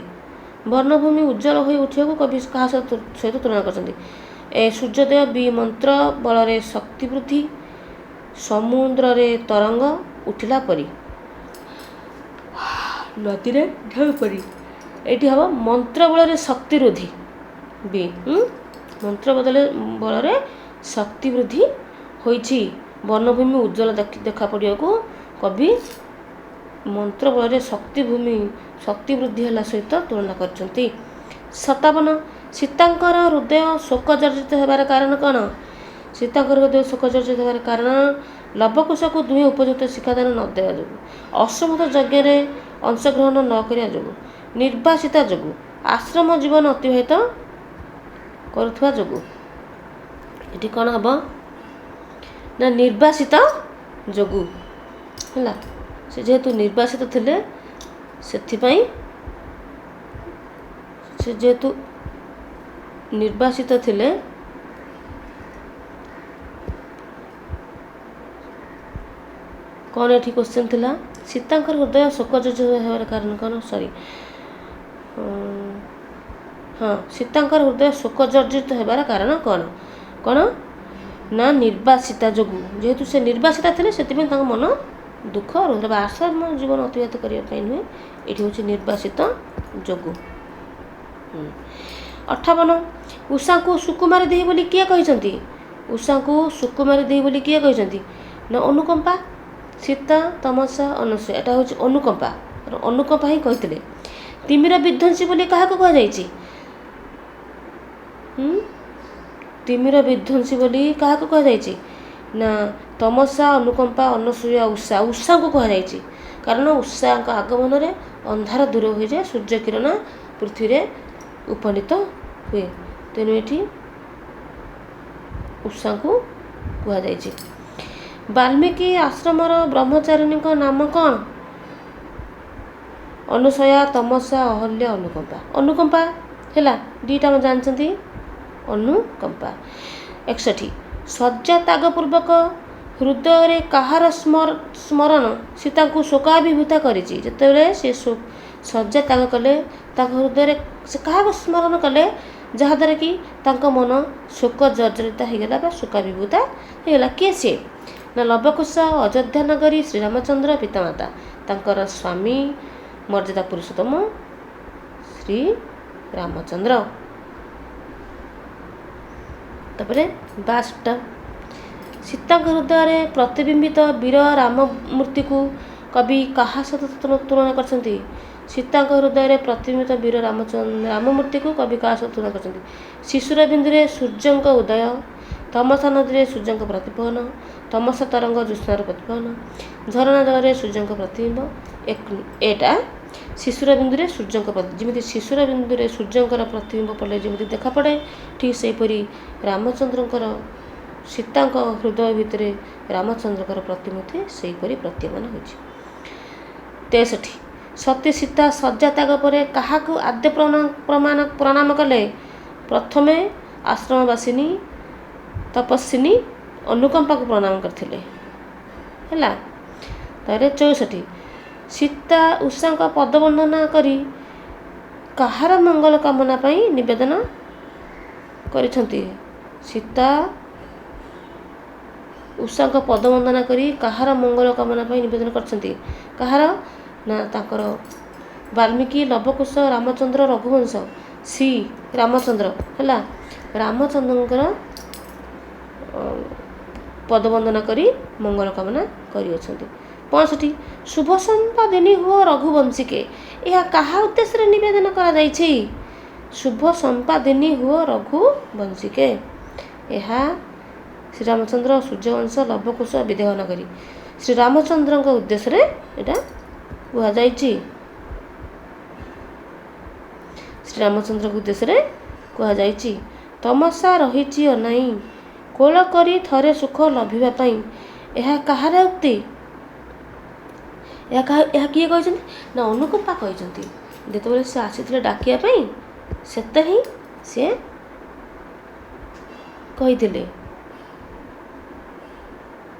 ବନଭୂମି ଉଜ୍ଜଳ ହୋଇ ଉଠିବାକୁ କବି କାହା ସହିତ ତୁଳନା କରିଛନ୍ତି? ଏ ସୂର୍ଯ୍ୟୋଦୟ, ବି ମନ୍ତ୍ର ବଳରେ ଶକ୍ତି ବୃଦ୍ଧି, ସମୁଦ୍ରରେ ତରଙ୍ଗ ଉଠିଲା ପରି, ନଦୀରେ ଢେଉ ପରି। ଏଇଠି ହେବ ମନ୍ତ୍ର ବଳରେ ଶକ୍ତି ବୃଦ୍ଧି, ବି। ମନ୍ତ୍ର ବଳରେ ଶକ୍ତି ବୃଦ୍ଧି ହୋଇଛି। ବନଭୂମି ଉଜ୍ଜଳ ଦେଖା ପଡ଼ିବାକୁ କବି ମନ୍ତ୍ର ବଳରେ ଶକ୍ତି ବୃଦ୍ଧି ହେଲା ସହିତ ତୁଳନା କରିଛନ୍ତି। 57, ସୀତାଙ୍କର ହୃଦୟ ଶୋକ ଜର୍ଜରିତ ହେବାର କାରଣ କ'ଣ? ସୀତାଙ୍କର ହୃଦୟ ଶୋକ ଜର୍ଜରିତ ହେବାର କାରଣ ଲବକୁଶକୁ ଦୁହେଁ ଉପଯୁକ୍ତ ଶିକ୍ଷାଦାନ ନ ଦେବା ଯୋଗୁଁ, ଅଶ୍ୱମେଧ ଯଜ୍ଞରେ ଅଂଶଗ୍ରହଣ ନ କରିବା ଯୋଗୁଁ, ନିର୍ବାସିତା ଯୋଗୁଁ, ଆଶ୍ରମ ଜୀବନ ଅତିବାହିତ କରୁଥିବା ଯୋଗୁଁ। ଏଠି କ'ଣ ହେବ ନା, ନିର୍ବାସିତ ଯୋଗୁଁ ହେଲା। ସେ ଯେହେତୁ ନିର୍ବାସିତ ଥିଲେ ସେଥିପାଇଁ, ସେ ଯେହେତୁ ନିର୍ବାସିତ ଥିଲେ, କ'ଣ ଏଠି କ୍ୱେଶ୍ଚନ୍ ଥିଲା? ସୀତାଙ୍କର ହୃଦୟ ଶୋକ ଜର୍ଜରିତ ହେବାର କାରଣ କ'ଣ? ସରି, ହଁ, ସୀତାଙ୍କର ହୃଦୟ ଶୋକ ଜର୍ଜରିତ ହେବାର କାରଣ କ'ଣ? କ'ଣ ନା, ନିର୍ବାସିତା ଯୋଗୁଁ। ଯେହେତୁ ସେ ନିର୍ବାସିତା ଥିଲେ ସେଥିପାଇଁ ତାଙ୍କ ମନ ଦୁଃଖ ରହୁଥିଲା, ବା ଆଶ୍ରମ ଜୀବନ ଅତିବାହିତ କରିବା ପାଇଁ ନୁହେଁ, ଏଠି ହେଉଛି ନିର୍ବାସିତ ଯୋଗୁଁ। 58, ଉଷାଙ୍କୁ ସୁକୁମାରୀ ଦେହି ବୋଲି କିଏ କହିଛନ୍ତି? ଉଷାଙ୍କୁ ସୁକୁମାରୀ ଦେହି ବୋଲି କିଏ କହିଛନ୍ତି ନା, ଅନୁକମ୍ପା, ସୀତା, ତମସା, ଅନସୂୟା। ଏଟା ହେଉଛି ଅନୁକମ୍ପା, ଅନୁକମ୍ପା ହିଁ କହିଥିଲେ। ତିମିର ବିଧ୍ୱଂସୀ ବୋଲି କାହାକୁ କୁହାଯାଇଛି? ତିମିର ବିଧ୍ୱଂସୀ ବୋଲି କାହାକୁ କୁହାଯାଇଛି ନା, ତମସା, ଅନୁକମ୍ପା, ଅନସୂୟା, ଉଷା। ଉଷାଙ୍କୁ କୁହାଯାଇଛି, କାରଣ ଉଷାଙ୍କ ଆଗମନରେ ଅନ୍ଧାର ଦୂର ହୋଇଯାଏ, ସୂର୍ଯ୍ୟ କିରଣ ପୃଥିବୀରେ ଉପନୀତ ହୁଏ। ତେଣୁ ଏଠି ଉଷାଙ୍କୁ କୁହାଯାଇଛି। ବାଲ୍ମୀକି ଆଶ୍ରମର ବ୍ରହ୍ମଚାରିଣୀଙ୍କ ନାମ କ'ଣ? ଅନୁସୟା, ତମସା, ଅହଲ୍ୟା, ଅନୁକମ୍ପା। ଅନୁକମ୍ପା ହେଲା, ଦୁଇଟା ଆମେ ଜାଣିଛନ୍ତି, ଅନୁକମ୍ପା। 61, ଶଯ୍ୟା ତ୍ୟାଗ ପୂର୍ବକ ହୃଦୟରେ କାହାର ସ୍ମରଣ ସୀତାଙ୍କୁ ଶୋକାଭିଭୂତା କରିଛି? ଯେତେବେଳେ ସେ ଶଯ୍ୟା ତ୍ୟାଗ କଲେ, ତାଙ୍କ ହୃଦୟରେ ସେ କାହାକୁ ସ୍ମରଣ କଲେ ଯାହାଦ୍ୱାରା କି ତାଙ୍କ ମନ ଶୋକ ଜର୍ଜରିତ ହେଇଗଲା ବା ଶୋକାଭିଭୂତା ହେଇଗଲା? କିଏ ସିଏ ନା, ଲବକୁଶ, ଅଯୋଧ୍ୟା ନଗରୀ, ଶ୍ରୀରାମଚନ୍ଦ୍ର, ପିତାମାତା, ତାଙ୍କର ସ୍ୱାମୀ ମର୍ଯ୍ୟାଦା ପୁରୁଷୋତ୍ତମ ଶ୍ରୀ ରାମଚନ୍ଦ୍ର। ତାପରେ 62, ସୀତାଙ୍କ ହୃଦୟରେ ପ୍ରତିବିମ୍ବିତ ବୀର ରାମମୂର୍ତ୍ତିକୁ କବି କାହା ସହିତ ତୁଳନା କରିଛନ୍ତି? ସୀତାଙ୍କ ହୃଦୟରେ ପ୍ରତିବିମ୍ବିତ ବୀର ରାମମୂର୍ତ୍ତିକୁ କବି କାହା ସହିତ ତୁଳନା କରିଛନ୍ତି? ଶିଶୁର ବିନ୍ଦୁରେ ସୂର୍ଯ୍ୟଙ୍କ ଉଦୟ, ତମସା ନଦୀରେ ସୂର୍ଯ୍ୟଙ୍କ ପ୍ରତିଫଳନ, ତମସା ତରଙ୍ଗ ଜ୍ୟୋତ୍ସ୍ନାର ପ୍ରତିଫଳନ, ଝରଣା ଜଳରେ ସୂର୍ଯ୍ୟଙ୍କ ପ୍ରତିବିମ୍ବ। ଏଟା ଶିଶୁର ବିନ୍ଦୁରେ ସୂର୍ଯ୍ୟଙ୍କ, ଯେମିତି ଶିଶୁର ବିନ୍ଦୁରେ ସୂର୍ଯ୍ୟଙ୍କର ପ୍ରତିବିମ୍ବ ପଡ଼ିଲେ ଯେମିତି ଦେଖା ପଡ଼େ, ଠିକ୍ ସେହିପରି ରାମଚନ୍ଦ୍ରଙ୍କର, ସୀତାଙ୍କ ହୃଦୟ ଭିତରେ ରାମଚନ୍ଦ୍ରଙ୍କର ପ୍ରତିମୂର୍ତ୍ତି ସେହିପରି ପ୍ରତୀୟମାନ ହୋଇଛି। 63, ସତୀ ସୀତା ଶଯ୍ୟା ତ୍ୟାଗ ପରେ କାହାକୁ ଆଦ୍ୟ ପ୍ରଣାମ କଲେ? ପ୍ରଥମେ ଆଶ୍ରମବାସିନୀ ତପସ୍ୱିନୀ ଅନୁକମ୍ପାକୁ ପ୍ରଣାମ କରିଥିଲେ। ହେଲା। ତାପରେ 64, ସୀତା ଉଷାଙ୍କ ପଦବନ୍ଦନା କରି କାହାର ମଙ୍ଗଳ କାମନା ପାଇଁ ନିବେଦନ କରିଛନ୍ତି? ସୀତା ଉଷାଙ୍କ ପଦବନ୍ଦନା କରି କାହାର ମଙ୍ଗଳ କାମନା ପାଇଁ ନିବେଦନ କରିଛନ୍ତି? କାହାର ନା, ତାଙ୍କର ବାଲ୍ମୀକି, ଲବକୁଶ, ରାମଚନ୍ଦ୍ର, ରଘୁବଂଶ। ସି ରାମଚନ୍ଦ୍ର ହେଲା। ରାମଚନ୍ଦ୍ରଙ୍କର ପଦବନ୍ଦନା କରି ମଙ୍ଗଳ କାମନା କରିଅଛନ୍ତି। 65, ଶୁଭ ସମ୍ପାଦିନୀ ହୁଅ ରଘୁବଂଶୀକେ, ଏହା କାହା ଉଦ୍ଦେଶ୍ୟରେ ନିବେଦନ କରାଯାଇଛି? ଶୁଭ ସମ୍ପାଦିନୀ ହୁଅ ରଘୁବଂଶୀକେ, ଏହା ଶ୍ରୀରାମଚନ୍ଦ୍ର, ସୂର୍ଯ୍ୟବଂଶ, ଲବକୁଶ, ବିଦେହ ନଗରୀ। ଶ୍ରୀରାମଚନ୍ଦ୍ରଙ୍କ ଉଦ୍ଦେଶ୍ୟରେ ଏଇଟା କୁହାଯାଇଛି। ଶ୍ରୀରାମଚନ୍ଦ୍ରଙ୍କ ଉଦ୍ଦେଶ୍ୟରେ କୁହାଯାଇଛି। ତମସା ରହିଛି ଅନାଇଁ, କୋଳ କରି ଥରେ ସୁଖ ଲଭିବା ପାଇଁ, ଏହା କାହାର ଉକ୍ତି? ଏହା କିଏ କହିଛନ୍ତି ନା ଅନୁକମ୍ପା କହିଛନ୍ତି। ଯେତେବେଳେ ସେ ଆସିଥିଲେ ଡାକିବା ପାଇଁ, ସେତେ ହିଁ ସିଏ କହିଥିଲେ।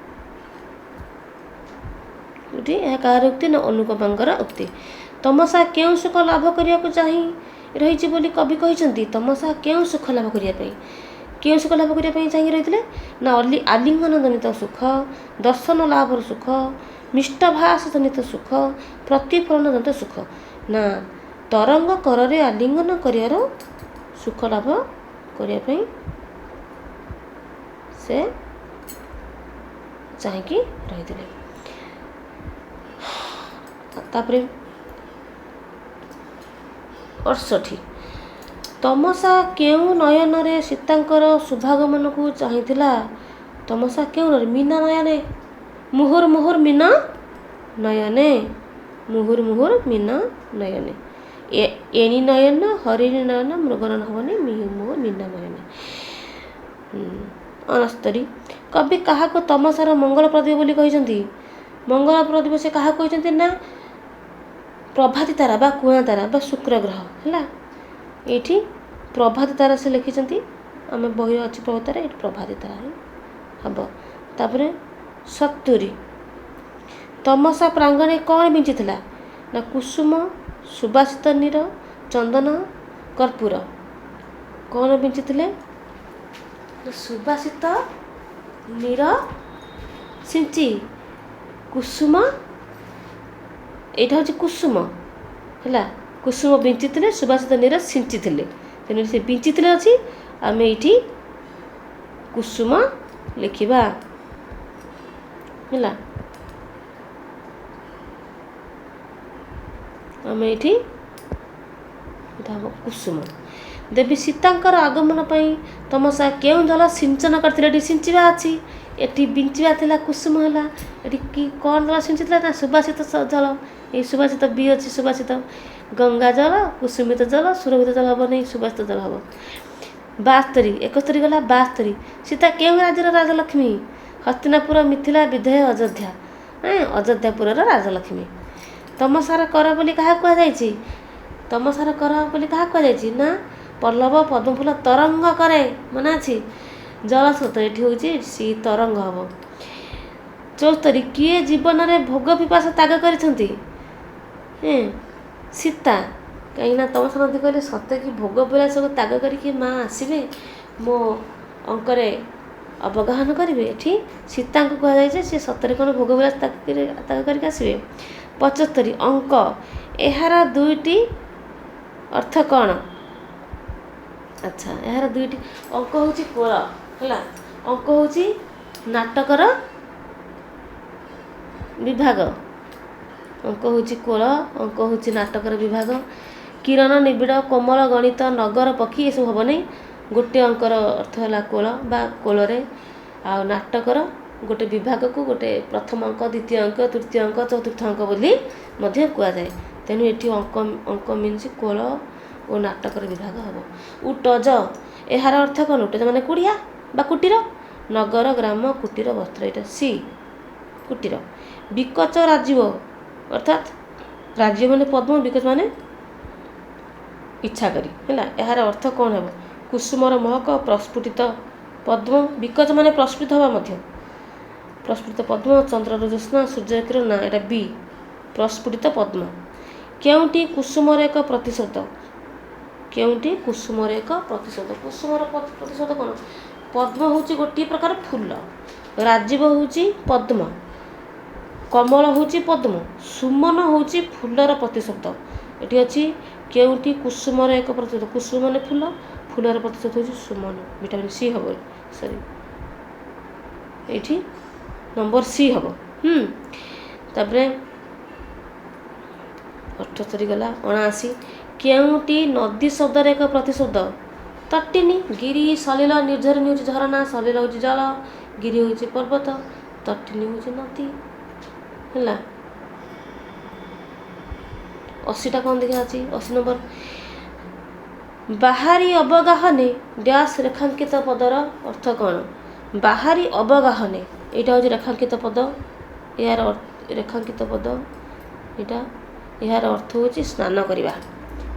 ଏଠି ଏହା କାହାର ଉକ୍ତି ନା ଅନୁକମ୍ପାଙ୍କର ଉକ୍ତି। ତମସା କେଉଁ ସୁଖ ଲାଭ କରିବାକୁ ଚାହିଁ ରହିଛି ବୋଲି କବି କହିଛନ୍ତି? ତମସା କେଉଁ ସୁଖ ଲାଭ କରିବା ପାଇଁ, କେଉଁ ସୁଖ ଲାଭ କରିବା ପାଇଁ ଚାହିଁ ରହିଥିଲେ ନା ଆଲିଙ୍ଗନ ଜନିତ ସୁଖ, ଦର୍ଶନ ଲାଭର ସୁଖ, ମିଷ୍ଟଭାସ ଜନିତ ସୁଖ, ପ୍ରତିଫଳନ ଜନିତ ସୁଖ। ନା ତରଙ୍ଗ କରରେ ଆଲିଙ୍ଗନ କରିବାର ସୁଖ ଲାଭ କରିବା ପାଇଁ ସେ ଚାହିଁକି ରହିଥିଲେ। ତାପରେ 68, ତମସା କେଉଁ ନୟନରେ ସୀତାଙ୍କର ଶୁଭାଗମନକୁ ଚାହିଁଥିଲା? ତମସା କେଉଁ ନୟନରେ? ମୀନା ନୟନେ, ମୁହୁର ମୁହୁର ମୀନ ନୟନେ, ମୁହୁର ମୁହୁର ମୀନ ନୟନେ। ଏଣି ନୟନ, ହରିଣୀ ନୟନ, ମୃଗନୟନ ହେବନି, ମୁହୁର ମୀନ ନୟନେ। 69, କବି କାହାକୁ ତମସାର ମଙ୍ଗଳ ପ୍ରଦୀପ ବୋଲି କହିଛନ୍ତି? ମଙ୍ଗଳ ପ୍ରଦୀପ ସେ କାହାକୁ କହିଛନ୍ତି ନା ପ୍ରଭାତୀ ତାରା ବା କୁଆଁ ତାରା ବା ଶୁକ୍ର ଗ୍ରହ। ହେଲା, ଏଇଠି ପ୍ରଭାତୀ ତାରା ସେ ଲେଖିଛନ୍ତି, ଆମେ ବହିରେ ଅଛି ପ୍ରଭାତୀ ତାରା, ଏଇଠି ପ୍ରଭାତୀ ତାରା ହିଁ ହେବ। ତାପରେ 70, ତମସା ପ୍ରାଙ୍ଗଣେ କ'ଣ ବିଞ୍ଚିଥିଲା ନା କୁସୁମ, ସୁବାସିତ ନୀର, ଚନ୍ଦନ, କର୍ପୂର। କ'ଣ ବିଞ୍ଚିଥିଲେ? ସୁବାସିତ ନୀର ସିଞ୍ଚି, କୁସୁମ, ଏଇଟା ହେଉଛି କୁସୁମ। ହେଲା, କୁସୁମ ବିଞ୍ଚିଥିଲେ, ସୁବାସିତ ନୀର ସିଞ୍ଚିଥିଲେ, ତେଣୁ ସେ ବିଞ୍ଚିଥିଲେ ଅଛି, ଆମେ ଏଇଠି କୁସୁମ ଲେଖିବା। ହେଲା, ଆମେ ଏଇଠି ଏଇଟା ହେବ କୁସୁମ। ଦେବୀ ସୀତାଙ୍କର ଆଗମନ ପାଇଁ ତମସା କେଉଁ ଜଳ ସିଞ୍ଚନ କରିଥିଲେ? ଏଠି ସିଞ୍ଚିବା ଅଛି, ଏଠି ବିଞ୍ଚିବା ଥିଲା, କୁସୁମ ହେଲା। ଏଠି କି କ'ଣ ଜଳ ସିଞ୍ଚିଥିଲା ନା ସୁବାସିତ ଜଳ। ଏଇ ସୁବାସିତ ବି ଅଛି, ସୁବାସିତ ଗଙ୍ଗା ଜଳ, କୁସୁମିତ ଜଳ, ସୁରଭିତ ଜଳ ହେବ ନାହିଁ, ସୁବାସିତ ଜଳ ହେବ। 72, 71 ଗଲା। 72, ସୀତା କେଉଁ ରାଜ୍ୟର ରାଜଲକ୍ଷ୍ମୀ? ହସ୍ତିନାପୁର, ମିଥିଳା, ବିଧେୟ, ଅଯୋଧ୍ୟା। ଅଯୋଧ୍ୟାପୁରର ରାଜଲକ୍ଷ୍ମୀ। ତମସାର କର ବୋଲି କାହାକୁ କୁହାଯାଇଛି? ତମସାର କର ବୋଲି କାହାକୁ କୁହାଯାଇଛି ନା ପଲ୍ଲବ, ପଦ୍ମଫୁଲ, ତରଙ୍ଗ କରେ, ମନେ ଅଛି, ଜଳସ୍ରୋତ। ଏଠି ହେଉଛି ସି ତରଙ୍ଗ ହେବ। 74, କିଏ ଜୀବନରେ ଭୋଗ ପିପାସା ତ୍ୟାଗ କରିଛନ୍ତି? ସୀତା। କାହିଁକିନା ତମସା ନଦୀ କହିଲେ ସତେ କି ଭୋଗ ବିଳାସକୁ ତ୍ୟାଗ କରିକି ମା ଆସିବେ ମୋ ଅଙ୍କରେ ଅବଗାହନ କରିବେ। ଏଠି ସୀତାଙ୍କୁ କୁହାଯାଇଛି ସେ ସତରେ କ'ଣ ଭୋଗ ବିଳାସ ତ୍ୟାଗ କରିକି ଆସିବେ। 75, ଅଙ୍କ, ଏହାର ଦୁଇଟି ଅର୍ଥ କ'ଣ? ଆଚ୍ଛା, ଏହାର ଦୁଇଟି ଅଙ୍କ ହେଉଛି କୋଳ। ହେଲା, ଅଙ୍କ ହେଉଛି ନାଟକର ବିଭାଗ। ଅଙ୍କ ହେଉଛି କୋଳ, ଅଙ୍କ ହେଉଛି ନାଟକର ବିଭାଗ। କିରଣ, ନିବିଡ଼, କୋମଳ, ଗଣିତ, ନଗର, ପକ୍ଷୀ ଏସବୁ ହେବ ନାହିଁ। ଗୋଟେ ଅଙ୍କର ଅର୍ଥ ହେଲା କୋଳ ବା କୋଳରେ, ଆଉ ନାଟକର ଗୋଟେ ବିଭାଗକୁ ଗୋଟେ ପ୍ରଥମ ଅଙ୍କ, ଦ୍ୱିତୀୟ ଅଙ୍କ, ତୃତୀୟ ଅଙ୍କ, ଚତୁର୍ଥ ଅଙ୍କ ବୋଲି ମଧ୍ୟ କୁହାଯାଏ। ତେଣୁ ଏଠି ଅଙ୍କ ମିନ୍ସ କୋଳ ଓ ନାଟକର ବିଭାଗ ହେବ। ଉଟଜ, ଏହାର ଅର୍ଥ କ'ଣ? ଉଟଜ ମାନେ କୁଡ଼ିଆ ବା କୁଟୀର, ନଗର, ଗ୍ରାମ, କୁଟୀର, ବସ୍ତ୍ର। ଏଇଟା ସି କୁଟୀର। ବିକଚ ରାଜୀବ, ଅର୍ଥାତ୍ ରାଜୀବ ମାନେ ପଦ୍ମ, ବିକଚ ମାନେ ଇଚ୍ଛା କରି। ହେଲା, ଏହାର ଅର୍ଥ କ'ଣ ହେବ? କୁସୁମର ମହକ, ପ୍ରସ୍ଫୁଟିତ ପଦ୍ମ। ବିକଚ ମାନେ ପ୍ରସ୍ଫୁଟିତ ହେବା ମଧ୍ୟ, ପ୍ରସ୍ଫୁଟିତ ପଦ୍ମ, ଚନ୍ଦ୍ରର ଜ୍ୟୋତ୍ସ୍ନା, ସୂର୍ଯ୍ୟର କିରଣ। ନା, ଏଇଟା ବି ପ୍ରସ୍ଫୁଟିତ ପଦ୍ମ। କେଉଁଟି କୁସୁମର ଏକ ପ୍ରତିଶବ୍ଦ? କେଉଁଟି କୁସୁମର ଏକ ପ୍ରତିଶବ୍ଦ? କୁସୁମର ପ୍ରତିଶବ୍ଦ କ'ଣ? ପଦ୍ମ ହେଉଛି ଗୋଟିଏ ପ୍ରକାର ଫୁଲ, ରାଜୀବ ହେଉଛି ପଦ୍ମ, କମଳ ହେଉଛି ପଦ୍ମ, ସୁମନ ହେଉଛି ଫୁଲର ପ୍ରତିଶବ୍ଦ। ଏଠି ଅଛି କେଉଁଟି କୁସୁମର ଏକ ପ୍ରତିଶତ? କୁସୁମ ମାନେ ଫୁଲ, ଫୁଲର ପ୍ରତିଶତ ହେଉଛି ସୁମନ, ଭିଟାମିନ୍ ସି ହେବ, ସରି ଏଇଠି ନମ୍ବର ସି ହେବ। ତାପରେ 78 ଗଲା। 79, କେଉଁଟି ନଦୀ ଶବ୍ଦର ଏକ ପ୍ରତିଶବ୍ଦ? ତଟିନୀ, ଗିରି, ସଲିଳ, ନିର୍ଝରିଣୀ ହେଉଛି ଝରଣା, ସଲିଳ ହେଉଛି ଜଳ, ଗିରି ହେଉଛି ପର୍ବତ, ତଟିନୀ ହେଉଛି ନଦୀ। ହେଲା। 80ଟା କ'ଣ ଦେଖିବା ଅଛି? 80 ନମ୍ବର, ବାହାରି ଅବଗାହନେ ଡ୍ୟାସ୍ ରେଖାଙ୍କିତ ପଦର ଅର୍ଥ କ'ଣ? ବାହାରି ଅବଗାହନେ, ଏଇଟା ହେଉଛି ରେଖାଙ୍କିତ ପଦ, ଏହାର ରେଖାଙ୍କିତ ପଦ ଏଇଟା, ଏହାର ଅର୍ଥ ହେଉଛି ସ୍ନାନ କରିବା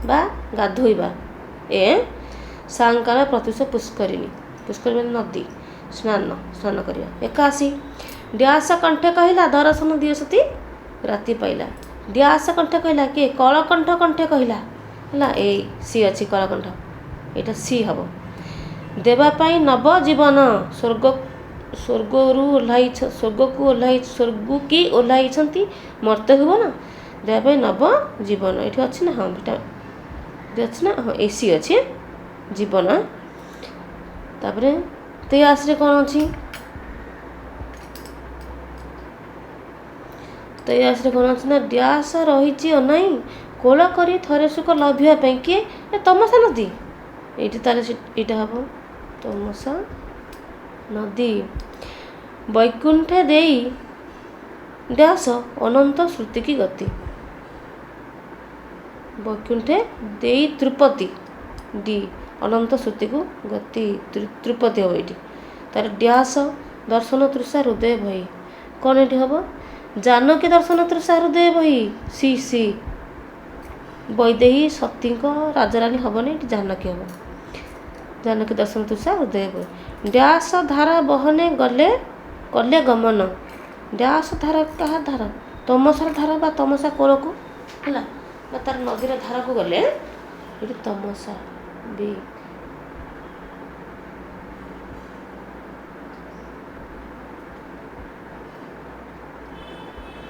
ବା ଗାଧୋଇବା। ଏ ସାଙ୍କାଳ ପ୍ରତ୍ୟୁଷ ପୁଷ୍କରିଣୀ, ପୁଷ୍କରିଣୀ ମାନେ ନଦୀ, ସ୍ନାନ, ସ୍ନାନ କରିବା। 81, ଡ୍ୟାସ କଣ୍ଠେ କହିଲା ଦର୍ଶନ ଦିଅ ସତୀ ରାତି ପାଇଲା। ଡ୍ୟାସ କଣ୍ଠେ କହିଲା କିଏ? କଳକଣ୍ଠ କଣ୍ଠେ କହିଲା। ହେଲା, ଏଇ ସି ଅଛି କଳକଣ୍ଠ, ଏଇଟା ସି ହେବ। ଦେବା ପାଇଁ ନବ ଜୀବନ ସ୍ୱର୍ଗ, ସ୍ୱର୍ଗରୁ ଓହ୍ଲାଇ, ସ୍ୱର୍ଗକୁ ଓହ୍ଲାଇ, ସ୍ୱର୍ଗକୁ କି ଓହ୍ଲାଇଛନ୍ତି ମର୍ତ୍ତ୍ୟ ଭୁବନ, ଦେବା ପାଇଁ ନବ ଜୀବନ। ଏଠି ଅଛି ନା? ହଁ, ଏଠି ଅଛି ନା? ହଁ, ଏ ସି ଅଛି ଜୀବନ। ତାପରେ 83ରେ କ'ଣ ଅଛି? 83ରେ କ'ଣ ଅଛି ନା ଡ୍ୟାସ ରହିଛି ଅନାଇ କୋଳ କରି ଥରେ ସୁଖ ଲଭିବା ପାଇଁ କିଏ? ଏ ତମସା ନଦୀ। ଏଇଠି ତାହେଲେ ଏଇଟା ହେବ ତମସା ନଦୀ। ବୈକୁଣ୍ଠେ ଦେଇ ଡ୍ୟାସ ଅନନ୍ତ ଶ୍ରୁତି କି ଗତି। ବୈକୁଣ୍ଠେ ଦେଇ ତ୍ରୁପତି, ଡି, ଅନନ୍ତ ଶ୍ରୁତିକୁ ଗତି, ତ୍ରୁପତି ହେବ ଏଇଠି। ତାର ଡ୍ୟାସ ଦର୍ଶନ ତୃଷା ହୃଦୟ ବହି, କ'ଣ ଏଠି ହେବ? ଜାନକୀ ଦର୍ଶନ ତୃଷା ହୃଦୟ ବହି, ସି ସି। ବୈଦେହୀ ସତୀଙ୍କ ରାଜାରାଣୀ ହେବନି, ଏଠି ଜାନକୀ ହେବ। ଜାନକୀ ଦର୍ଶନ ତୃଷା ହୃଦୟ ବହି। ଡ୍ୟାସ ଧାରା ବହନେ ଗଲେ କଲେ ଗମନ। ଡ୍ୟାସ ଧାରା କାହା ଧାରା? ତମସାର ଧାରା ବା ତମସା କୋଳକୁ, ହେଲା, ବା ତାର ନଦୀର ଧାରାକୁ ଗଲେ ଏଠି ତମସା ବି।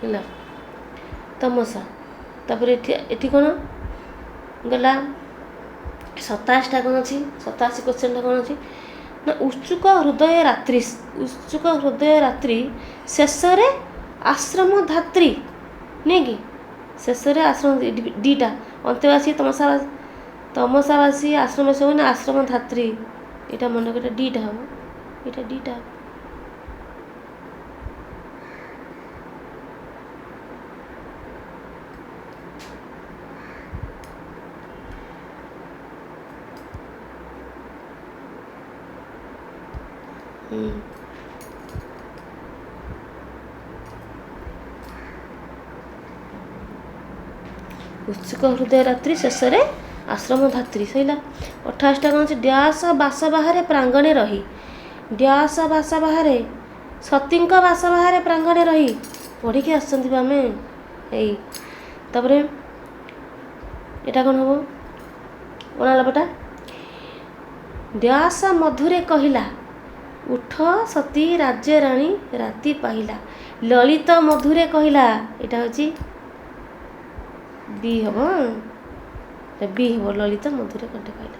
ହେଲା ତମସା। ତାପରେ ଏଠି ଏଠି କ'ଣ ଗଲା? 87ଟା କ'ଣ ଅଛି? 87 କ୍ୱେଶ୍ଚନଟା କ'ଣ ଅଛି ନା ଉତ୍ସୁକ ହୃଦୟ ରାତ୍ରି, ଉତ୍ସୁକ ହୃଦୟ ରାତ୍ରି ଶେଷରେ ଆଶ୍ରମ ଧାତ୍ରୀ, ନୁହେଁ କି? ଶେଷରେ ଆଶ୍ରମ ଡିଟା, ଅନ୍ତେବାସୀ ତମସା, ତମସାବାସୀ ଆଶ୍ରମ ସବୁ ନା ଆଶ୍ରମ ଧାତ୍ରୀ, ଏଇଟା ମନେ କର ଡିଟା ହେବ, ଏଇଟା ଡିଟା ହେବ। ଉତ୍ସୁକ ହୃଦୟ ରାତ୍ରି ଶେଷରେ ଆଶ୍ରମ ଧାତ୍ରୀ ସରିଲା। 88ଟା କ'ଣ ଅଛି? ଡ୍ୟାସ ବାସ ବାହାରେ ପ୍ରାଙ୍ଗଣେ ରହି, ଡ୍ୟାସ ବାସ ବାହାରେ, ସତୀଙ୍କ ବାସ ବାହାରେ ପ୍ରାଙ୍ଗଣେ ରହି, ପଢ଼ିକି ଆସିଛନ୍ତି ବା ଆମେ ଏଇ। ତାପରେ ଏଇଟା କ'ଣ ହେବ? 89ଟା, ଡ୍ୟାସ ମଧୁରେ କହିଲା ଉଠ ସତୀ ରାଜ୍ୟ ରାଣୀ ରାତି ପାହିଲା। ଲଳିତ ମଧୁରେ କହିଲା, ଏଇଟା ହେଉଛି ବି ହେବ, ବି ହେବ, ଲଳିତ ମଧୁରେ କଣ୍ଠେ କହିଲା।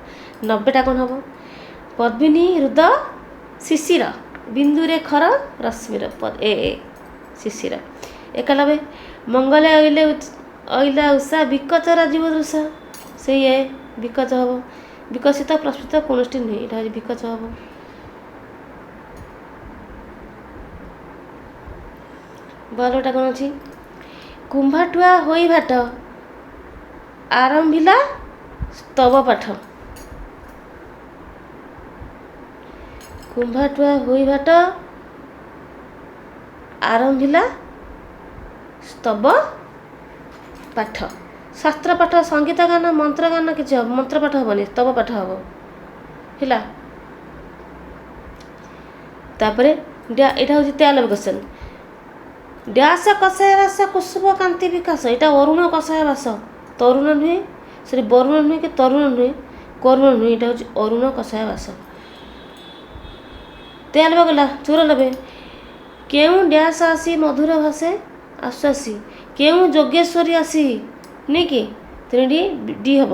90ଟା କ'ଣ ହେବ? ପଦ୍ମିନୀ ହୃଦ ଶିଶିର ବିନ୍ଦୁରେ ଖର ରଶ୍ମିର, ଏ ଏ ଶିଶିର। 91, ମଙ୍ଗଳେ ଅଇଲେ ଅଇଲା ଉଷା ବିକଚ ରାଜୀବ ଦୃଶା, ସେଇ ଏ ବିକଚ ହେବ। ବିକଶିତ ପ୍ରସ୍ଫୁଟିତ କୌଣସି ନୁହେଁ, ଏଇଟା ହେଉଛି ବିକଚ ହେବ। 92ଟା କ'ଣ ଅଛି? କୁମ୍ଭାଟୁଆ ହୋଇ ଭାଟ ଆରମ୍ଭିଲା ସ୍ତବ ପାଠ। କୁମ୍ଭାଟୁଆ ହୋଇ ଭାଟ ଆରମ୍ଭିଲା ସ୍ତବ ପାଠ। ଶାସ୍ତ୍ର ପାଠ, ସଙ୍ଗୀତ ଗାନ, ମନ୍ତ୍ର ଗାନ କିଛି ହବ, ମନ୍ତ୍ର ପାଠ ହେବନି, ସ୍ତବ ପାଠ ହେବ। ହେଲା। ତାପରେ ଏଇଟା ହେଉଛି 93 କ୍ୱେଶ୍ଚନ୍। ଡ୍ୟାସ କଷାୟ ବାସ କୁସୁମ କାନ୍ତି ବିକାଶ, ଏଇଟା ଅରୁଣ କଷାୟ ବାସ, ତରୁଣ ନୁହେଁ, ସରି ବରୁଣ ନୁହେଁ କି ତରୁଣ ନୁହେଁ, କରୁଣ ନୁହେଁ, ଏଇଟା ହେଉଛି ଅରୁଣ କଷାୟ ବାସ। 93 ଗଲା। 94, କେଉଁ ଡ୍ୟାସ ଆସି ମଧୁର ଭାଷେ ଆଶ୍ୱାସୀ, କେଉଁ ଯୋଗେଶ୍ୱରୀ ଆସି, ନୁହେଁ କି? ତେଣୁ ଏଠି ଡି ହେବ।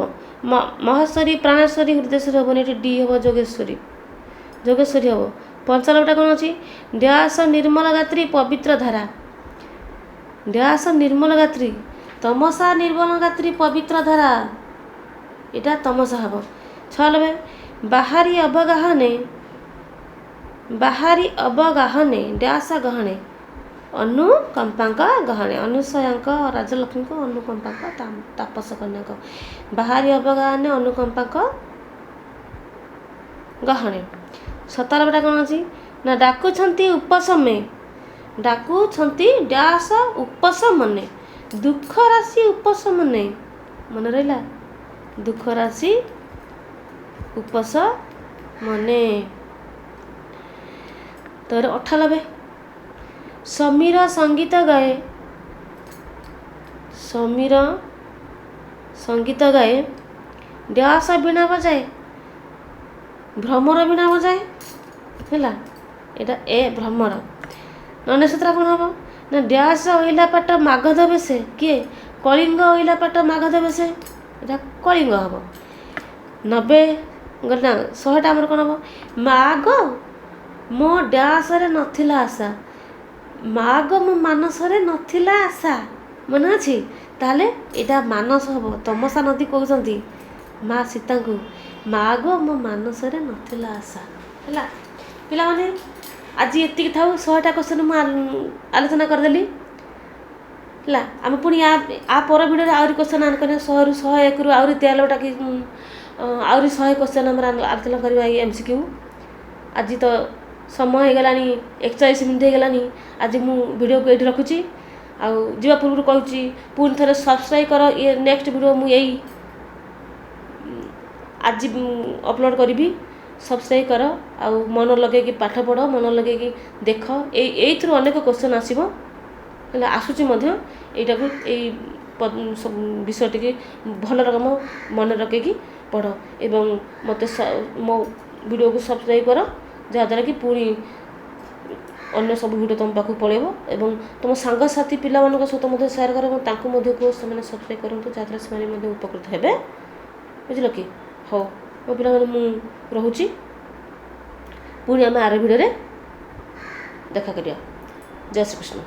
ମହେଶ୍ୱରୀ, ପ୍ରାଣେଶ୍ୱରୀ, ହୃଦୟେଶ୍ୱରୀ ହେବନି, ଏଠି ଡି ହେବ, ଯୋଗେଶ୍ୱରୀ, ଯୋଗେଶ୍ୱରୀ ହେବ। 95ଟା କ'ଣ ଅଛି? ଡ୍ୟାସ ନିର୍ମଳ ଗାତ୍ରୀ ପବିତ୍ର ଧାରା। ଡ୍ୟାସ ନିର୍ମଳ ଗାତ୍ରୀ, ତମସା ନିର୍ମଳ ଗାତ୍ରୀ ପବିତ୍ର ଧାରା, ଏଇଟା ତମସା ହେବ। 96, ବାହାରି ଅବଗାହନେ, ବାହାରି ଅବଗାହନେ ଡ୍ୟାସ ଗହଣେ। ଅନୁକମ୍ପାଙ୍କ ଗହଣେ, ଅନୁସୟାଙ୍କ, ରାଜଲକ୍ଷ୍ମୀଙ୍କ, ଅନୁକମ୍ପାଙ୍କ, ତାପସ କନ୍ୟାଙ୍କ। ବାହାରି ଅବଗାହନେ ଅନୁକମ୍ପାଙ୍କ ଗହଣେ। 97ଟା କ'ଣ ଅଛି ନା ଡାକୁଛନ୍ତି ଉପଶମେ, ଡାକୁଛନ୍ତି ଡ୍ୟାସ ଉପଶମନେ, ଦୁଃଖ ରାଶି ଉପଶମନେ। ମନେ ରହିଲା? ଦୁଃଖ ରାଶି ଉପଶମନେ। ତୋର 98, ସମୀର ସଙ୍ଗୀତ ଗାଏ, ସମୀର ସଙ୍ଗୀତ ଗାଏ ଡ୍ୟାସ ବୀଣା ବଜାଏ। ଭ୍ରମର ବୀଣା ବଜାଏ। ହେଲା, ଏଇଟା ଏ ଭ୍ରମର। 99 କ'ଣ ହେବ ନା ଡ୍ୟାସ ଅଇଲା ପାଟ ମାଗଧ ବେଶେ। କିଏ? କଳିଙ୍ଗ ଅଇଲା ପାଟ ମାଗଧ ବେଶେ, ଏଇଟା କଳିଙ୍ଗ ହେବ। 90 ନା 100ଟା ଆମର କ'ଣ ହେବ? ମାଗ ମୋ ଡ୍ୟାସରେ ନଥିଲା ଆଶା। ମାଗ ମୋ ମାନସରେ ନଥିଲା ଆଶା, ମନେ ଅଛି? ତାହେଲେ ଏଇଟା ମାନସ ହେବ। ତମସା ନଦୀ କହୁଛନ୍ତି ମା ସୀତାଙ୍କୁ, ମାଗ ମୋ ମାନସରେ ନଥିଲା ଆଶା। ହେଲା ପିଲାମାନେ, ଆଜି ଏତିକି ଥାଉ। 100ଟା କ୍ୱେଶ୍ଚନ୍ ମୁଁ ଆଲୋଚନା କରିଦେଲି। ହେଲା, ଆମେ ପୁଣି ଆ ପର ଭିଡ଼ିଓରେ ଆହୁରି କ୍ୱେଶ୍ଚନ୍ ଆନ୍ କରିବା। 100ରୁ 101ରୁ ଆହୁରି 93ଟା କି ଆହୁରି 100 କ୍ୱେଶ୍ଚନ୍ ଆମର ଆଲୋଚନା କରିବା ଏଇ MCQ। ଆଜି ତ ସମୟ ହେଇଗଲାଣି, 41 ମିନିଟ୍ ହେଇଗଲାଣି। ଆଜି ମୁଁ ଭିଡ଼ିଓକୁ ଏଇଠି ରଖୁଛି। ଆଉ ଯିବା ପୂର୍ବରୁ କହୁଛି, ପୁଣି ଥରେ ସବସ୍କ୍ରାଇବ୍ କର। ଇଏ ନେକ୍ସଟ ଭିଡ଼ିଓ ମୁଁ ଏଇ ଆଜି ଅପଲୋଡ଼ କରିବି। ସବସ୍କ୍ରାଇବ୍ କର ଆଉ ମନ ଲଗେଇକି ପାଠ ପଢ଼, ମନ ଲଗେଇକି ଦେଖ। ଏଇଥିରୁ ଅନେକ କ୍ୱେଶ୍ଚନ୍ ଆସିବ, ହେଲା, ଆସୁଛି ମଧ୍ୟ। ଏଇଟାକୁ ଏଇ ବିଷୟଟିକି ଭଲ ରକମ ମନେ ରଖିକି ପଢ଼ ଏବଂ ମୋତେ ମୋ ଭିଡ଼ିଓକୁ ସବସ୍କ୍ରାଇବ୍ କର, ଯାହାଦ୍ୱାରା କି ପୁଣି ଅନ୍ୟ ସବୁ ଭିଡ଼ିଓ ତୁମ ପାଖକୁ ପଳେଇବ। ଏବଂ ତୁମ ସାଙ୍ଗସାଥି ପିଲାମାନଙ୍କ ସହିତ ମଧ୍ୟ ସେୟାର କର ଏବଂ ତାଙ୍କୁ ମଧ୍ୟ କୁହ ସେମାନେ ସବସ୍କ୍ରାଇବ୍ କରନ୍ତୁ, ଯାହାଦ୍ୱାରା ସେମାନେ ମଧ୍ୟ ଉପକୃତ ହେବେ। ବୁଝିଲ କି? ହଉ ମୋ ପିଲାମାନେ, ମୁଁ ରହୁଛି। ପୁଣି ଆମେ ଆର ଭିଡ଼ିଓରେ ଦେଖା କରିବା। ଜୟ ଶ୍ରୀକୃଷ୍ଣ।